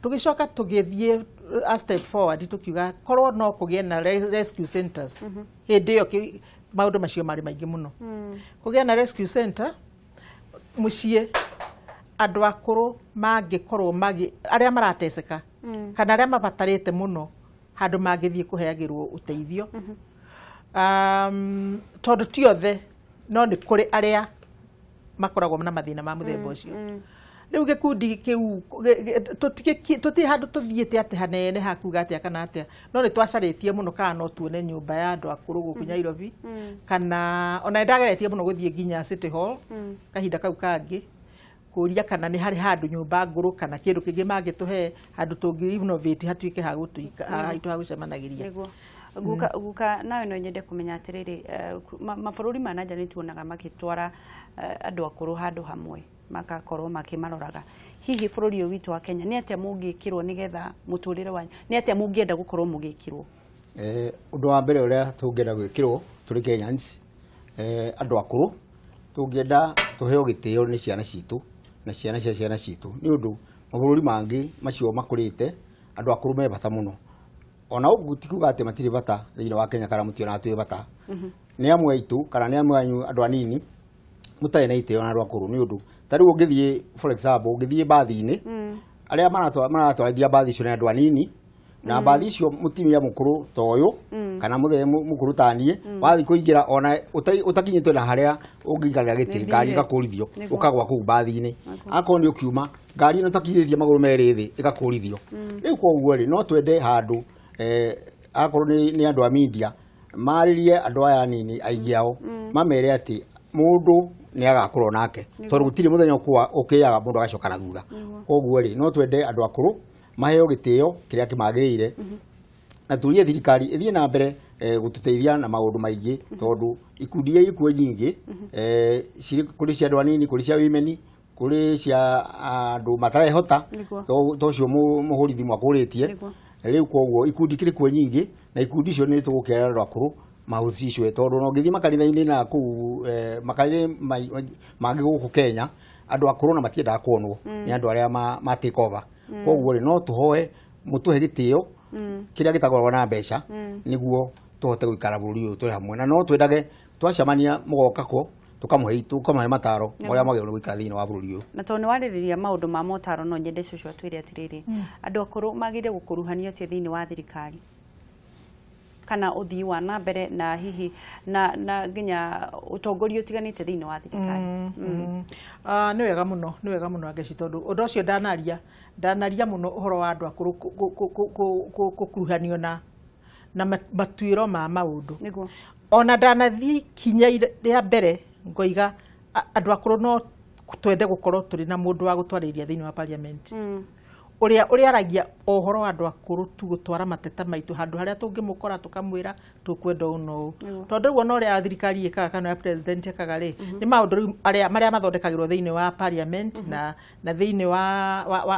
Speaker 5: Tũgĩcoka tũgĩthiĩ a step forward tũkiuga korwo no kũgĩe na rescue centers. Hĩndĩ ĩyo maũndũ macio marĩ maingĩ mũno. Kũgĩa na rescue center mũciĩ andũ akũrũ mangĩkorwo arĩa marateceka kana arĩa mabatarĩte mũno handũ mangĩthiĩ kũheagĩrwo ũteithio. Tondũ ti othe, no nĩ kũrĩ arĩa makoragwo na mathĩna ma mũthemba ũcio. Rĩu gĩkundi kĩu tũtirĩ handũ tũthiĩte atĩ hanene ha kuga atĩa kana atĩa, no nĩ twacarĩtie mũno kana no tuone nyũmba ya andũ akũrũ gũkũ Nairobi, kana ona nĩndageretie mũno gũthiĩ nginya City Hall kahinda kau kangĩ kũria kana nĩ harĩ handũ nyũmba ngũrũ kana kĩndũ kĩngĩ mangĩtũhe handũ tũngĩ renovate hatuĩke ha gũtuĩka haitũ ha gũcemanagĩria.
Speaker 1: Guka guka nawe no nyende kũmenya atĩrĩrĩ, mabũrũri ma nanja nĩ tuonaga makĩtwara andũ akũrũ handũ hamwe makakorwo makĩmaroraga. Hihi bũrũri ũyũ witũ wa Kenya nĩ atĩa mũngĩkĩrwo nĩgetha mũtũrĩre wanyu, nĩ atĩa mũngĩenda gũkorwo mũgĩkĩrwo?
Speaker 6: Ũndũ wa mbere ũrĩa tũngĩenda gwĩkĩrwo tũrĩ Kenyans, andũ akũrũ tũngĩenda tũheo gĩtĩo nĩ ciana citũ na ciana cia ciana citũ, nĩ ũndũ mabũrũri mangĩ macio makũrĩte andũ akũrũ me bata mũno. Ona ũguo ti kuga atĩ matirĩ bata thĩinĩ wa Kenya kana mũtionaga twĩ bata. Nĩ amwe aitũ kana nĩ amwe anyu andũ anini mũtarĩ na itĩo na andũ akũrũ, nĩ ũndũ ta rĩu ũngĩthiĩ, for example, ũngĩthiĩ mbathi-inĩ, arĩa maratwarithia mbathi icio nĩ andũ anini, na mbathi icio mũtumia mũkũrũ ta ũyũ kana mũthee mũkũrũ ta niĩ wathiĩ kũingĩra ona ũtakinyĩte na harĩa ũngĩikarĩra gĩtĩ, ngari ĩgakũrithio ũkagwa kũu mbathi-inĩ. Akorwo nĩ ũkiuma ngari ĩno ũtakinyĩtie magũrũ merĩ thĩ ĩgakũrithio. Rĩu koguo rĩ, no twende handũ akorwo nĩ andũ a media marĩrie andũ aya anini aingĩ ao, mamere atĩ mũndũ nĩ agakũrwo nake, tondũ gũtirĩ mũthenya ũkĩaga mũndũ agacoka na thutha. Koguo rĩ, no twende andũ akũrũ maheo gĩtĩo kĩrĩa kĩmagĩrĩire, na turie thirikari ĩthiĩ na mbere gũtũteithia na maũndũ maingĩ, tondũ ikundi iria irĩ kuo nyingĩ, cirĩ kũrĩ cia andũ anini, kũrĩ cia women, kũrĩ cia andũ matarehota, to ũcio mũhũri thimũ akũrĩtie. Rĩu koguo ikundi kĩrĩ kuo nyingĩ, na ikundi icio nĩ tũgũkĩra andũ akũrũ mahũcicwe, tondũ no ngĩthiĩ makanitha-inĩ na kũu makanitha mangĩ gũkũ Kenya, andũ akũrũ na matiendaga kuonwo nĩ andũ arĩa ma take over. Koguo rĩ, no tũhoe mũtũhe gĩtĩo kĩrĩa gĩtagũragwo na mbeca, nĩguo tũhote gũikara bũrũri ũyũ tũrĩ hamwe, na no twendage twacemania mũgoka ko tũkamũhe mataro marĩa mwagĩrĩirwo nĩ gũikara thĩinĩ wa bũrũri ũyũ.
Speaker 1: Na tondũ nĩ warĩrĩria maũndũ ma motaro, no nyende cũcũ atwĩre atĩrĩrĩ, andũ akũrũ magĩrĩire gũkuruhanio atĩa thĩinĩ wa thirikari kana ũthii wa na mbere na hihi na nginya ũtongoria ũtiganĩte thĩinĩ wa thirikari?
Speaker 5: Nĩ wega mũno, nĩ wega mũno Angeci, tondũ ũndũ ũcio ndanaria mũno ũhoro wa andũ akũrũ gũkuruhanio na matuĩro ma maũndũ. Ona ndanathiĩ ikinya rĩa mbere ngoiga andũ akũrũ no twende gũkorwo tũrĩ na mũndũ wa gũtwarĩria thĩinĩ wa parliament, ũrĩa ũrĩaragia ũhoro wa andũ akũrũ tu, gũtwara mateta maitũ handũ harĩa tũngĩmũkora tũkamwĩra tũkwenda ũũ na ũũ, tondũ rĩu ona ũrĩa thirikari ĩkaga kana ũrĩa president ekaga rĩ, nĩ maũndũ rĩu marĩa mathondekagĩrwo thĩinĩ wa parliament na thĩinĩ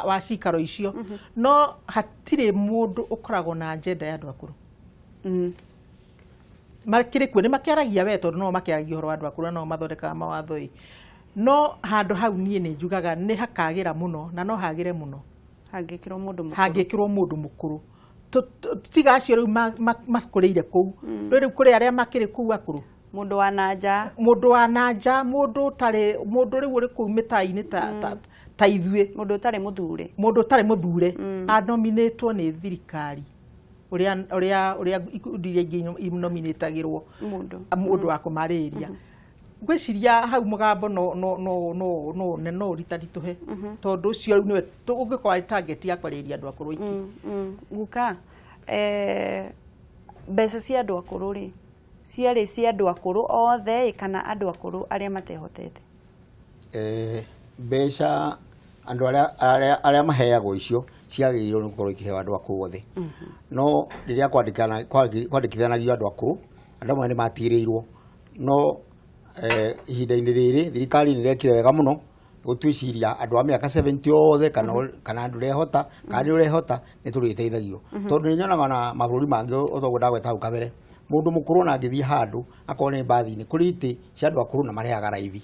Speaker 5: wa cikaro icio, no hatirĩ mũndũ ũkoragwo na agenda ya andũ akũrũ. Makĩrĩ kuo nĩ makĩaragia we, tondũ no makĩaragia ũhoro wa andũ akũrũ na no mathondekaga mawatho ĩ, no handũ hau niĩ nĩ njugaga nĩ hakagĩra mũno, na no hagĩre mũno hangĩkĩrwo mũndũ mũkũrũ. Tiga acio rĩu makũrĩire kũu, rĩu kũrĩ arĩa makĩrĩ kũu akũrũ,
Speaker 1: mũndũ wa nanja,
Speaker 5: mũndũ wa nanja, mũndũ ũtarĩ mũndũ rĩu ũrĩ kũu mĩtaa-inĩ ta ithuĩ,
Speaker 1: mũndũ ũtarĩ mũthure,
Speaker 5: mũndũ ũtarĩ mũthure anominĩtwo nĩ thirikari, ũrĩa ikundi iria ingĩ inominĩtagĩrwo mũndũ wa kũmarĩria. Ngwĩciria hau mũgambo no ũritaritũhe, tondũ ũcio rĩu nĩwe ũngĩkorwo arĩ target ya kwarĩria andũ akũrũ aingĩ.
Speaker 1: Guka, mbeca cia andũ akũrũ rĩ, ciarĩ cia andũ akũrũ othe kana andũ akũrũ arĩa matehotete?
Speaker 6: Mbeca andũ arĩa maheagwo icio ciagĩrĩirwo nĩ gũkorwo ikĩheo andũ akũrũ othe, no rĩrĩa kwandĩkithanagio andũ akũrũ, andũ amwe nĩ matigĩrĩirwo, no ihinda-inĩ rĩrĩ thirikari nĩ ĩrekire wega mũno gũtwĩciria andũ a mĩaka 70 othe, kana andũ ũrehota kana nĩ ũrehota, nĩ tũrĩteithagio, tondũ nĩ nyonaga na mabũrũri mangĩ otoguo ndagweta hau kabere, mũndũ mũkũrũ ona angĩthiĩ handũ akorwo nĩ mbathi-inĩ, kũrĩ itĩ cia andũ akũrũ na marĩhaga raithi.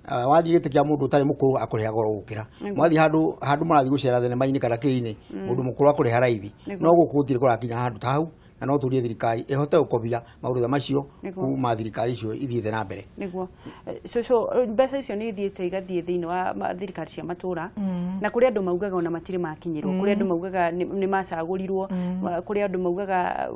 Speaker 6: Wathiĩ gĩtĩ kĩa mũndũ ũtarĩ mũkũrũ akũrĩha goro gũkĩra, mwathiĩ handũ mũrathiĩ gũcera thenema-inĩ kana kĩ-inĩ, mũndũ mũkũrũ akũrĩha raithi, no gũkũ gũtirĩ kũrakinya handũ ta hau, na no tũrie thirikari ĩhote gũkobia maũndũ ta macio kuma thirikari icio ithiĩte na mbere.
Speaker 1: Nĩguo cũcũ, mbeca icio nĩ ithiĩte igathiĩ thĩinĩ wa thirikari cia matũra, na kũrĩ andũ maugaga ona matirĩ makinyĩrwo, kũrĩ andũ maugaga nĩ macagũrirwo, kũrĩ andũ maugaga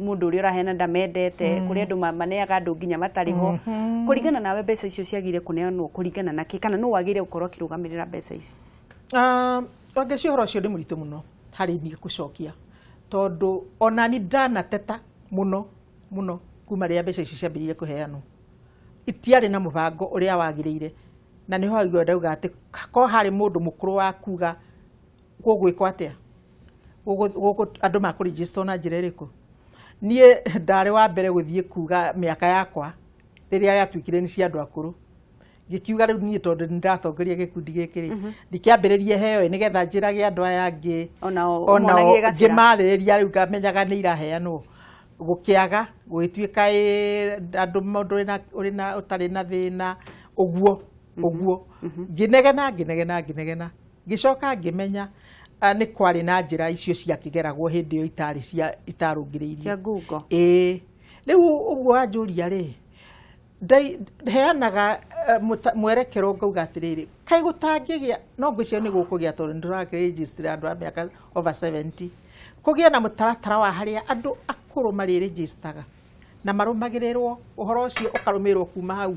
Speaker 1: mũndũ ũrĩa ũraheana ndamendete, kũrĩ andũ maneaga andũ nginya matarĩ ho. Kũringana nawe mbeca icio ciagĩrĩire kũneanwo kũringana na kĩ, kana nũ wagĩrĩire gũkorwo akĩrũgamĩrĩra mbeca icio?
Speaker 5: Wangeci, ũhoro ũcio nĩ mũritũ mũno harĩ niĩ gũcokia, tondũ ona ni ndanateta mũno mũno kuma rĩrĩa mbeca icio ciambĩrĩirie kũheanwo, itiarĩ na mũbango ũrĩa wagĩrĩire, na nĩho haigua ndauga atĩ ko harĩ mũndũ mũkũrũ wa kuga gũgwĩkwo atĩa, andũ makũregister na njĩra ĩrĩkũ. Niĩ ndarĩ wa mbere gũthiĩ kuga mĩaka yakwa rĩrĩa yatuĩkire nĩ cia andũ akũrũ, ngĩkiuga rĩu niĩ tondũ nĩ ndatongoria gĩkundi gĩkĩ rĩ, ndikĩambĩrĩrie heo nĩgetha njĩrage andũ aya angĩ
Speaker 1: onao
Speaker 5: ngĩmarĩrĩria, rĩu ngamenyaga nĩ iraheanwo. Gũkĩaga gũgĩtuĩka andũ mũndũ ũrĩ ũtarĩ na thĩna ũguo ũguo, ngĩnegena ngĩnegena ngĩnegena, ngĩcoka ngĩmenya Nĩ kwarĩ na njĩra icio ciakĩgeragwo hĩndĩ ĩyo itarĩ cia itarũngĩrĩirie
Speaker 1: cia Google.
Speaker 5: Ĩĩ, rĩu ũguo wanjũria rĩ, heanaga mwerekero ngauga atĩrĩrĩ, kaĩ gũtangĩgĩa, no ngwĩciria nĩ gũkũgĩa tondũ nĩ tũrakĩregister andũ a mĩaka over 70, kũgĩe na mũtaratara wa harĩa andũ akũrũ marĩregistaga na marũmagĩrĩrwo, ũhoro ũcio ũkarũmĩrĩrwo kuma hau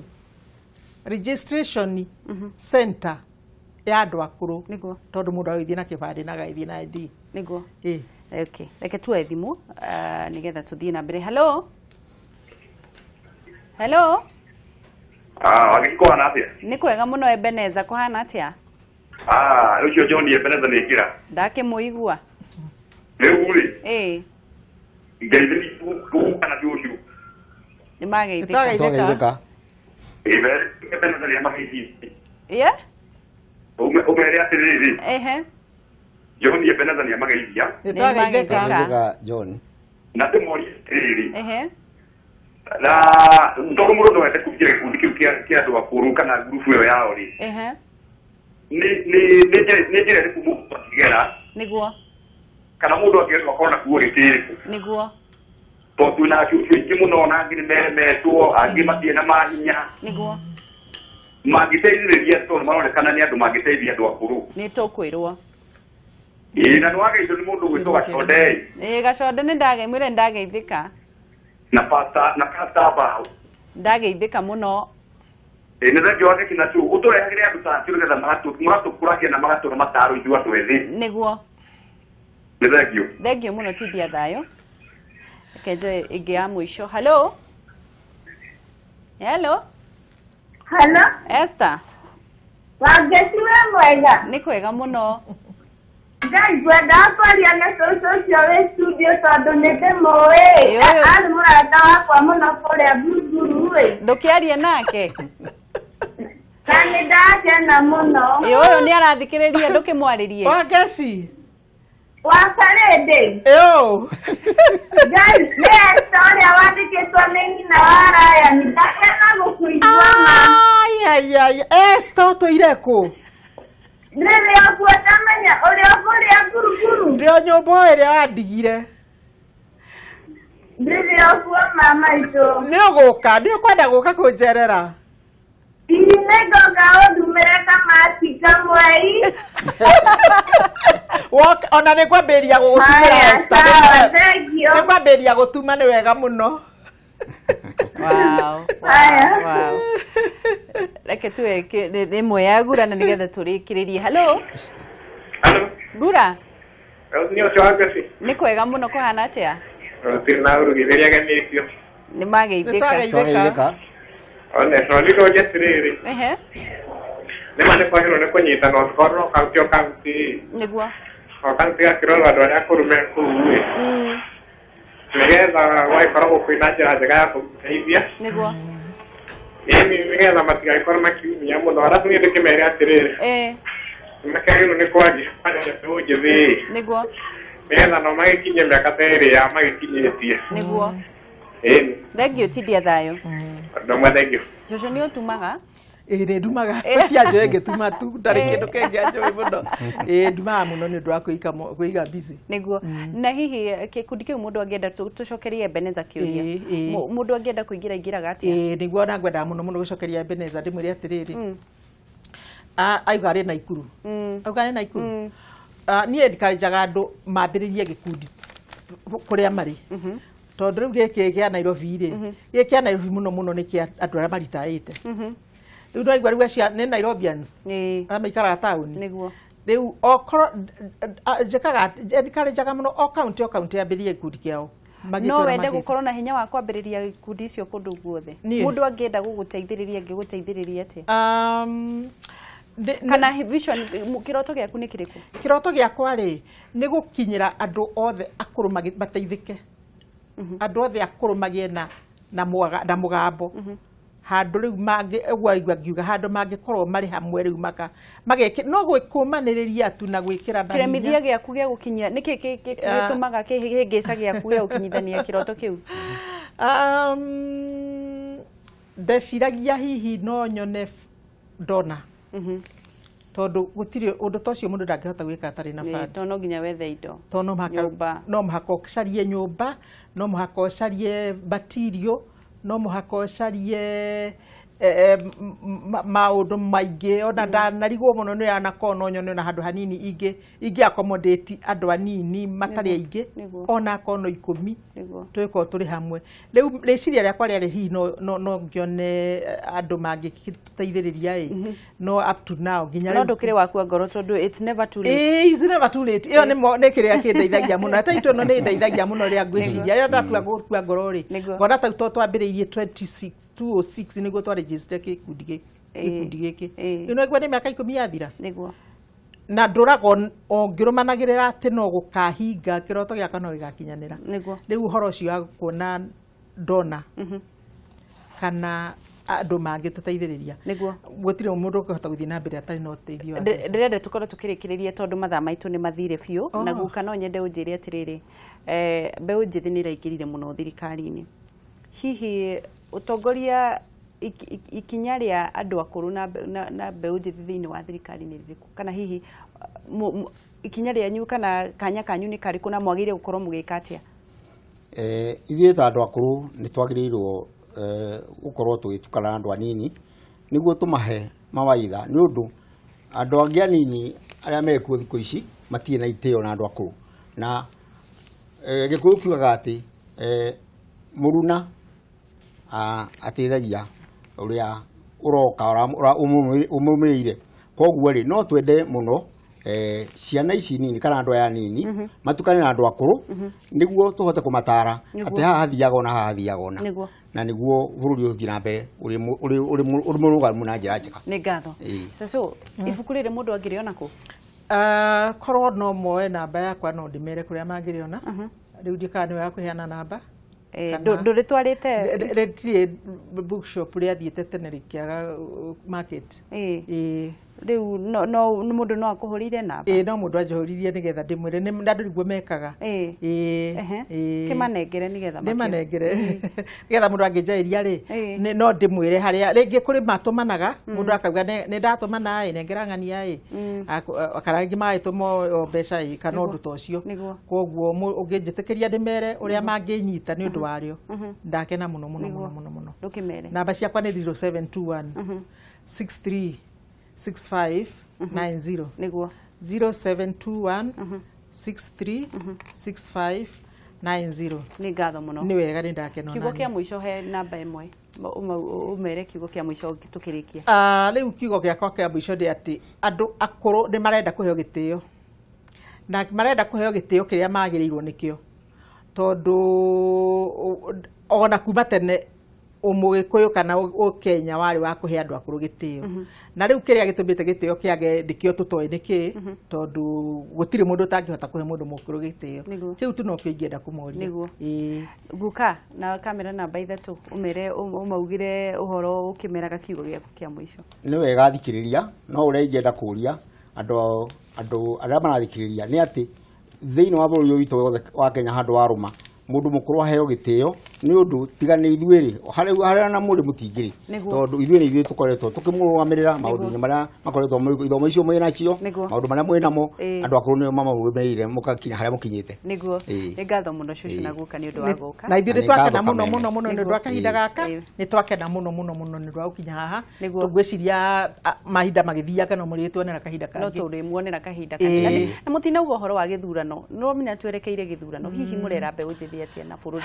Speaker 5: registration center ya andũ akũrũ, tondũ mũndũ agagĩthiĩ na kĩbandĩ na agagĩthiĩ na ID.
Speaker 1: Nĩguo. Okay, reke tuoe thimũ nĩgetha tũthiĩ na mbere. Hello. Hello.
Speaker 10: Wagĩkũhana atĩa?
Speaker 1: Nĩ kwega mũno Ebeneza, kũhana atĩa?
Speaker 10: Ũcio John Ebeneza nĩ njĩra.
Speaker 1: Ndakĩmũigua.
Speaker 10: Rĩu rĩ.
Speaker 1: Ĩĩ.
Speaker 10: Ngeithĩria kana cũcũ.
Speaker 1: Nĩ mageithĩka.
Speaker 6: Twageithĩka.
Speaker 10: Ebeneza nĩ amageithĩtie.
Speaker 1: Ĩĩ?
Speaker 10: Ũmere atĩrĩrĩ.
Speaker 1: Ehe.
Speaker 10: John Ebeneza nĩ amageithia.
Speaker 5: Nĩ twageithĩka.
Speaker 6: Twageithĩka John.
Speaker 10: Na ndĩmorie atĩrĩrĩ.
Speaker 1: Ehe.
Speaker 10: Na tondũ mũndũ no ende kũingĩra gĩkundi kĩu kĩa andũ akũrũ kana ngurubu ĩyo yao rĩ.
Speaker 1: Ehe.
Speaker 10: Nĩ njĩra ĩrĩkũ mũndũ angĩgera?
Speaker 1: Nĩguo.
Speaker 10: Kana mũndũ angĩenda akorwo na quality ĩrĩkũ?
Speaker 1: Nĩguo.
Speaker 10: Tondũ twĩna acucu aingĩ mũno na angĩ nĩ meremetwo, angĩ matirĩ na mahinya.
Speaker 1: Nĩguo.
Speaker 10: Mangĩteithĩrĩria tondũ maronekana nĩ andũ mangĩteithia andũ akũrũ.
Speaker 1: Nĩ tũkwĩrwo.
Speaker 10: Ĩĩ, na nĩwageithio nĩ mũndũ ũgwĩtwo Gaconde.
Speaker 1: Ĩĩ, Gaconde nĩ mwĩre nĩndageithĩka.
Speaker 10: Na pasta bao.
Speaker 1: Ndageithĩka mũno.
Speaker 10: Ĩĩ, nĩ thengio wake kina tu ũtũrehagĩre andũ ta acio nĩgetha magatũkũragia na magatũra mataro ithuĩ andũ ethĩ.
Speaker 1: Nĩguo.
Speaker 10: Nĩ thengio.
Speaker 1: Thengio mũno tindia thayũ. Reke njoe ĩngĩ ya mũico. Hello. Hello.
Speaker 7: Hello.
Speaker 1: Esther.
Speaker 7: Wangeci wĩ mwega?
Speaker 1: Nĩ kwega mũno.
Speaker 7: Ngai, ngwendaga kwaria na cũcũ ũcio wĩ studio tondũ nĩ ndĩmũĩ. Arĩ mũrata wakwa mũno kũrĩa Buruburu ĩ.
Speaker 1: Ndũkĩarie nake?
Speaker 7: Na nĩ ndakena mũno.
Speaker 1: Ĩ, ũyũ nĩ arathikĩrĩria, ndũkĩmwarĩrie.
Speaker 5: Wangeci.
Speaker 7: Wakarĩndĩ.
Speaker 5: Ĩũ.
Speaker 7: Ngai, nĩ Esther ũrĩa wandĩkĩtwo nĩ nyina wa Ryan. Ndakena gũkũigua ma.
Speaker 5: Ai, ai, Esther ũtũire kũ?
Speaker 7: Rĩrĩa ũkuo ndamenya ũrĩa ũkũrĩa Buruburu.
Speaker 5: Ndĩ o nyũmba ĩrĩa wandigire.
Speaker 7: Rĩrĩa ũkuo mama itũ.
Speaker 5: Nĩ ũgũka, nĩ ũkwenda gũka kũnjerera?
Speaker 7: Ii, nĩngoka ũndumĩre kamati kamwe.
Speaker 5: Ona nĩ ngwambĩrĩria gũgũtumĩra Esther. Nĩ ngwambĩrĩria gũtuma, nĩ wega mũno.
Speaker 1: Wow. Wow. Reke tuwe ĩmwe ya Gura na nĩgetha tũrĩkĩrĩrie. Hello.
Speaker 10: Hello.
Speaker 1: Gura.
Speaker 10: Nĩ ũcio Wangeci.
Speaker 1: Nĩ kwega mũno, kũhana atĩa?
Speaker 10: Tũtirĩ na ũrugithĩria agenĩtio.
Speaker 1: Nĩ mageithĩka.
Speaker 6: Twageithĩka.
Speaker 10: One, tondũ atĩrĩrĩ.
Speaker 1: Ehe.
Speaker 10: Nĩ ma nĩ kwagĩrĩirwo nĩ kũnyitana okorwo no kaunti o kaunti.
Speaker 1: Nĩguo.
Speaker 10: O kaunti gakĩrorwo andũ arĩa akũrũ me kũu ĩ. Nĩgetha gwagĩkoragwo kwĩna njĩra njega ya kũmateithia.
Speaker 1: Nĩguo.
Speaker 10: Ĩĩ, nĩgetha matigagĩkorwo makiumia mũno. Arabu niĩ ndĩkĩmere atĩrĩrĩ.
Speaker 1: Ĩĩ.
Speaker 10: Nĩmakĩagĩrĩirwo nĩ kwaria mbeũ njĩthĩ.
Speaker 1: Nĩguo.
Speaker 10: Nĩgetha nao magĩkinyie mĩaka ta ĩrĩa magĩkinyĩtie.
Speaker 1: Nĩguo.
Speaker 10: Ĩĩ.
Speaker 1: Thengio tindia thayũ.
Speaker 10: Andũ amwe thengio.
Speaker 1: Cũcũ nĩ ũtumaga?
Speaker 5: Ĩĩ, nĩ ndumaga. Cia njũĩ ngĩtuma tu, ndarĩ kĩndũ kĩngĩ anjũĩ mũno. Ĩĩ, ndumaga mũno nĩ ũndũ wa kwĩiga busy.
Speaker 1: Nĩguo. Na hihi gĩkundi kĩu mũndũ angĩenda tũcokerie Ebeneza kĩũria. Mũndũ angĩenda kũingĩra aingĩraga atĩa?
Speaker 5: Ĩĩ, nĩguo ona ngwendaga mũno mũno gũcokeria Ebeneza ndĩmwĩre atĩrĩrĩ. Auga arĩ Naikuru. Auga arĩ Naikuru. Niĩ encourageaga andũ mambĩrĩrie gĩkundi kũrĩa marĩ. Tondũ rĩu gĩkĩ kĩa Nairobi rĩ, gĩkĩ kĩa Nairobi mũno mũno nĩ kĩa andũ arĩa maritaĩte. Rĩu ndĩraigua rĩu acia nĩ Nairobians. Arĩa maikaraga taũni.
Speaker 1: Nĩguo.
Speaker 5: Rĩu okorwo njĩkaga encourageaga mũno o kaunti o kaunti yambĩrĩrie gĩkundi kĩao.
Speaker 1: No wende gũkorwo na hinya wa kwambĩrĩria gĩkundi icio kũndũ guothe. Mũndũ angĩenda gũgũteithĩrĩria angĩgũteithĩrĩria atĩa? Kana vision, kĩroto gĩaku nĩ kĩrĩkũ?
Speaker 5: Kĩroto gĩakwa rĩ, nĩ gũkinyĩra andũ othe akũrũ mateithĩke. Andũ othe akũrũ magĩe na mũgambo. Handũ rĩu mangĩ, ũguo aigua ngiuga, handũ mangĩkorwo marĩ hamwe rĩu mageke, no gwĩkũmanĩrĩria tu na gwĩkĩra na hinya.
Speaker 1: Kĩremithia gĩaku gĩa gũkinyia, nĩkĩ gĩtũmaga kĩhĩngĩca gĩaku gĩa gũkinyithania kĩroto kĩu?
Speaker 5: Ndeciragia hihi no nyone ndona. Tondũ gũtirĩ ũndũ ta ũcio mũndũ ndangĩhota gwĩka atarĩ na fund.
Speaker 1: Tondũ no nginya wethe indo.
Speaker 5: Tondũ no mũhaka ũcarie nyũmba, no mũhaka ũcarie material, no mũhaka ũcarie maũndũ maingĩ. Ona ndanarigwo mũno nĩ anakorwo no nyone ona handũ hanini ingĩ accommodate andũ anini matarĩ aingĩ, ona akorwo no 10 tũgĩkorwo tũrĩ hamwe. Rĩu rĩciria rĩakwa rĩarĩ hihi no ngĩone andũ mangĩtũteithĩrĩria ĩ, no up to now nginya
Speaker 1: no ndũkĩrĩ wakua ngoro tondũ it's never too late.
Speaker 5: It's never too late. Ĩyo nĩ kĩrĩa kĩndeithagia mũno. Ata itũ ĩno nĩ ĩndeithagia mũno rĩrĩa ngwĩciria. Rĩrĩa ndatua gũkua ngoro rĩ, ngona ta twambĩrĩirie 206 nĩguo twaregister gĩkundi gĩkĩ. Ĩno ĩgwe nĩ mĩaka 10 yathira.
Speaker 1: Nĩguo.
Speaker 5: Na ndũragwo o ngĩrũmanagĩrĩra atĩ no gũkahinga kĩroto gĩakwa no gĩgakinyanĩra.
Speaker 1: Nĩguo.
Speaker 5: Rĩu ũhoro ũcio wa kuona ndona kana andũ mangĩtũteithĩrĩria.
Speaker 1: Nĩguo.
Speaker 5: Gũtirĩ mũndũ ũngĩhota gũthiĩ na mbere atarĩ na ũteithio wa mbeca.
Speaker 1: Ndĩrenda tũkorwo tũkĩrĩkĩrĩria tondũ mathaa maitũ nĩ mathire biũ. Na guka no nyende ũnjĩre atĩrĩrĩ, mbeũ njĩthĩ nĩ ĩraingĩrire mũno thirikari-inĩ. Hihi ũtongoria ikinya rĩa andũ akũrũ na mbeũ njĩthĩ thĩinĩ wa thirikari nĩ rĩrĩkũ? Kana hihi ikinya rĩanyu kana kanya kanyu nĩ karĩkũ na mwagĩrĩire gũkorwo mũgĩka atĩa?
Speaker 6: Ithuĩ ta andũ akũrũ nĩ twagĩrĩirwo gũkorwo tũgĩtukana na andũ anini nĩguo tũmahe mawaitha, nĩ ũndũ andũ angĩ anini arĩa mekuo thikũ ici matirĩ na itĩo na andũ akũrũ. Na Gĩkũyũ kiugaga atĩ mũruna ateithagia ũrĩa ũroka ũmũrũmĩrĩire. Koguo rĩ, no twende mũno ciana ici nini kana andũ aya anini matukane na andũ akũrũ nĩguo tũhote kũmatara atĩ haha hathiaga ũna, haha hathiaga ũna, na nĩguo bũrũri ũthiĩ na mbere ũrĩ mũrũgamu na njĩra njega.
Speaker 1: Nĩ ngatho. Cũcũ, ibuku rĩrĩ mũndũ angĩrĩona kũ?
Speaker 5: Korwo no moe namba yakwa no ndĩmere kũrĩa mangĩrĩona. Rĩu ndiũkaga nĩ wega kũheana namba.
Speaker 1: Ndũrĩtwarĩte?
Speaker 5: Rĩtirĩ bookshop rĩathiĩte tene rĩkĩaga market.
Speaker 1: Rĩu no mũndũ no akũhũrĩire namba?
Speaker 5: No mũndũ anjũhũrĩrie nĩgetha ndĩmwĩre, na andũ nĩguo mekaga.
Speaker 1: Kĩmanengere nĩgetha
Speaker 5: ndĩmanengere. Nĩgetha mũndũ angĩnjarĩria rĩ, no ndĩmwĩre harĩa rĩngĩ kũrĩ matũmanaga, mũndũ akauga nĩ ndatũmana ĩ, nengera ng'ania ĩ, kana rĩngĩ magagĩtũma o mbeca ĩ, kana ũndũ ta ũcio. Koguo ũngĩnjĩtĩkĩria ndĩmere ũrĩa mangĩnyita nĩ ũndũ warĩo, ndakena mũno mũno mũno mũno mũno.
Speaker 1: Ndũkĩmere.
Speaker 5: Namba ciakwa nĩ 0721 63 65 90.
Speaker 1: Nĩguo.
Speaker 5: 0721 63 65 90.
Speaker 1: Nĩ ngatho mũno.
Speaker 5: Nĩ wega, nĩ ndakena.
Speaker 1: Kiugo kĩa mũico he namba ĩmwe, ũmere kiugo kĩa mũico tũkĩrĩkia.
Speaker 5: Rĩu kiugo gĩakwa kĩa mũico nĩ atĩ andũ akũrũ nĩ marenda kũheo gĩtĩo, na marenda kũheo gĩtĩo kĩrĩa magĩrĩirwo nĩkĩo, tondũ ona kuma tene ũmũgĩkũyũ kana ũkenya warĩ wa kũhe andũ akũrũ gĩtĩo. Na rĩu kĩrĩa gĩtũmĩte gĩtĩo kĩage nĩkĩo tũtoĩ nĩkĩ, tondũ gũtirĩ mũndũ ũtangĩhota kũhe mũndũ mũkũrũ gĩtĩo. Kĩu tu nokĩo ingĩenda kũmoria.
Speaker 1: Guka, na kamera namba 3 ũmere ũmaugire ũhoro ũkĩmeraga kiugo gĩaku kĩa mũico.
Speaker 6: Nĩ wega thikĩrĩria, no ũrĩa ingĩenda kũũria andũ arĩa marathikĩrĩria nĩ atĩ thĩinĩ wa bũrũri ũyũ witũ wothe wa Kenya handũ warũma mũndũ mũkũrũ aheo gĩtĩo nĩ ũndũ tiga nĩ ithuĩ rĩ, harĩa na mũrĩ mũtingĩrĩ, tondũ ithuĩ nĩ ithuĩ tũkoretwo tũkĩmũrũgamĩrĩra maũndũ-inĩ marĩa makoretwo ithomo icio mwĩ nacio, maũndũ marĩa mwĩ namo, andũ akũrũ nĩo mamũrũgamĩrĩire mũgakinya harĩa mũkinyĩte.
Speaker 1: Nĩguo. Nĩ ngatho mũno cũcũ na guka nĩ ũndũ wa gũka.
Speaker 5: Na ithuĩ nĩ twakena mũno mũno mũno nĩ ũndũ wa kahinda gaka, nĩ twakena mũno mũno mũno nĩ ũndũ wa gũkinya haha. Tũngwĩciria mahinda magĩthiaga no mũrĩtuonera kahinda kangĩ.
Speaker 1: No tũrĩmuonera kahinda kangĩ. Na mũtinauga ũhoro wa gĩthurano, no menya twerekeire gĩthurano, hihi mũrera mbeũ njĩthĩ atĩa na bũrũri?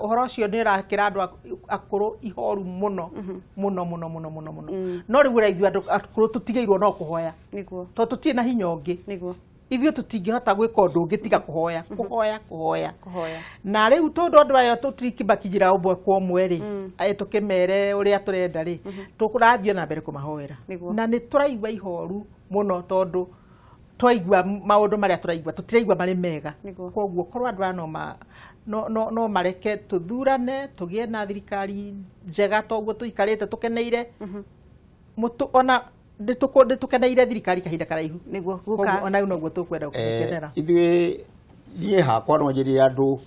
Speaker 5: Ũhoro ũcio nĩ ũrakĩra andũ akũrũ ihoru mũno mũno mũno mũno mũno mũno. No rĩu ũrĩa ithuĩ andũ akũrũ tũtigĩirwo no kũhoya, tondũ tũtirĩ na hinya ũngĩ. Ithuĩ tũtingĩhota gwĩka ũndũ ũngĩ tiga kũhoya, kũhoya, kũhoya. Na rĩu tondũ andũ aya tũtikĩmakinyĩra ũmwe kwa ũmwe rĩ, tũkĩmere ũrĩa tũrenda rĩ, tũrathiĩ na mbere kũmahoera. Na nĩ tũraigua ihoru mũno tondũ twaigua maũndũ marĩa tũraigua tũtiraigua marĩ mega. Koguo korwo andũ aya no mareke tũthurane, tũgĩe na thirikari njega toguo tũikarĩte tũkeneire. Ona nĩ tũkeneire thirikari kahinda karaihu. Koguo ona rĩu noguo tũkwenda gũkenera.
Speaker 6: Ithuĩ niĩ hakwa no njĩrire andũ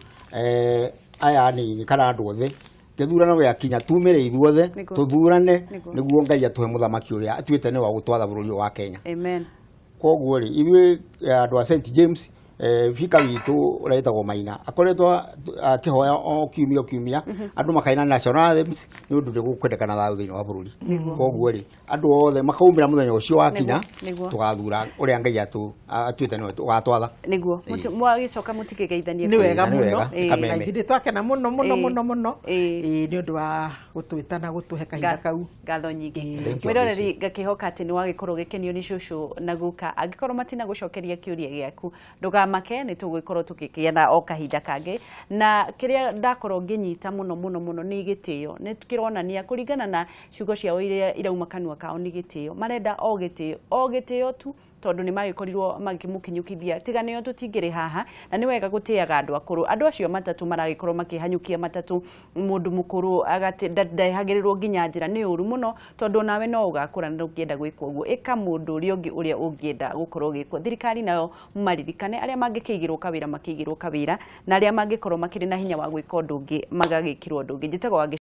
Speaker 6: aya anini kana andũ othe Gĩthurano gĩakinya tumĩre ithuothe tũthurane nĩguo Ngai atũhe mũthamaki ũrĩa atuĩte nĩ wa gũtwatha bũrũri ũyũ wa Kenya.
Speaker 1: Amen.
Speaker 6: Koguo rĩ ithuĩ andũ a St James, bika witũ ũrĩa wĩtagwo Maina akoretwo akĩhoya o kiumia o kiumia andũ makaina national anthems nĩ ũndũ nĩ gũkwendekana thayũ thĩinĩ wa bũrũri. Koguo rĩ andũ othe makaumĩra mũthenya ũcio wakinya tũgathura ũrĩa Ngai atuĩte nĩwe ũgatwatha.
Speaker 1: Nĩguo mwagĩcoka mũtikĩgeithanie.
Speaker 5: Nĩ wega mũno, ithuĩ twakena mũno mũno mũno mũno nĩ ũndũ wa gũtwĩta na gũtũhe kahinda kau.
Speaker 1: Ngatho nyingĩ mwĩroreri, ngakĩhoka atĩ nĩ wagĩkorwo ũgĩkenio nĩ cũcũ na guka. Angĩkorwo matina gũcokeria kĩũria gĩaku ndũgamake, nĩ tũgũgĩkorwo tũgĩkĩona o kahinda kangĩ. Na kĩrĩa ndakorwo ngĩnyita mũno mũno mũno nĩ gĩtĩo, nĩ kĩronania kũringana na ciugo ciao iria irauma kanua kao nĩ gĩtĩo, marenda o gĩtĩo, o gĩtĩo tu, tondũ nĩ magĩkorirwo magĩmũkinyũkithia tiga nĩo tũtingĩrĩ haha. Na nĩ wega gũtĩaga andũ akũrũ. Andũ acio matatũ maragĩkorwo makĩhanyũkia matatũ, mũndũ mũkũrũ ndehagĩrĩrwo nginya njĩra, nĩ ũru mũno tondũ nawe no ũgakũra na ndũngĩenda gwĩkwo ũguo. Ĩka mũndũ ũrĩa ũngĩ ũrĩa ũngĩenda gũkorwo ũgĩkwo. Thirikari nayo maririkane arĩa mangĩkĩigĩrwo kawĩra makĩigĩrwo kawĩra, na arĩa mangĩkorwo makĩrĩ na hinya wa gwĩka ũndũ ũngĩ magagĩkĩrwo ũndũ ũngĩ. Njĩtagwo Wangeci.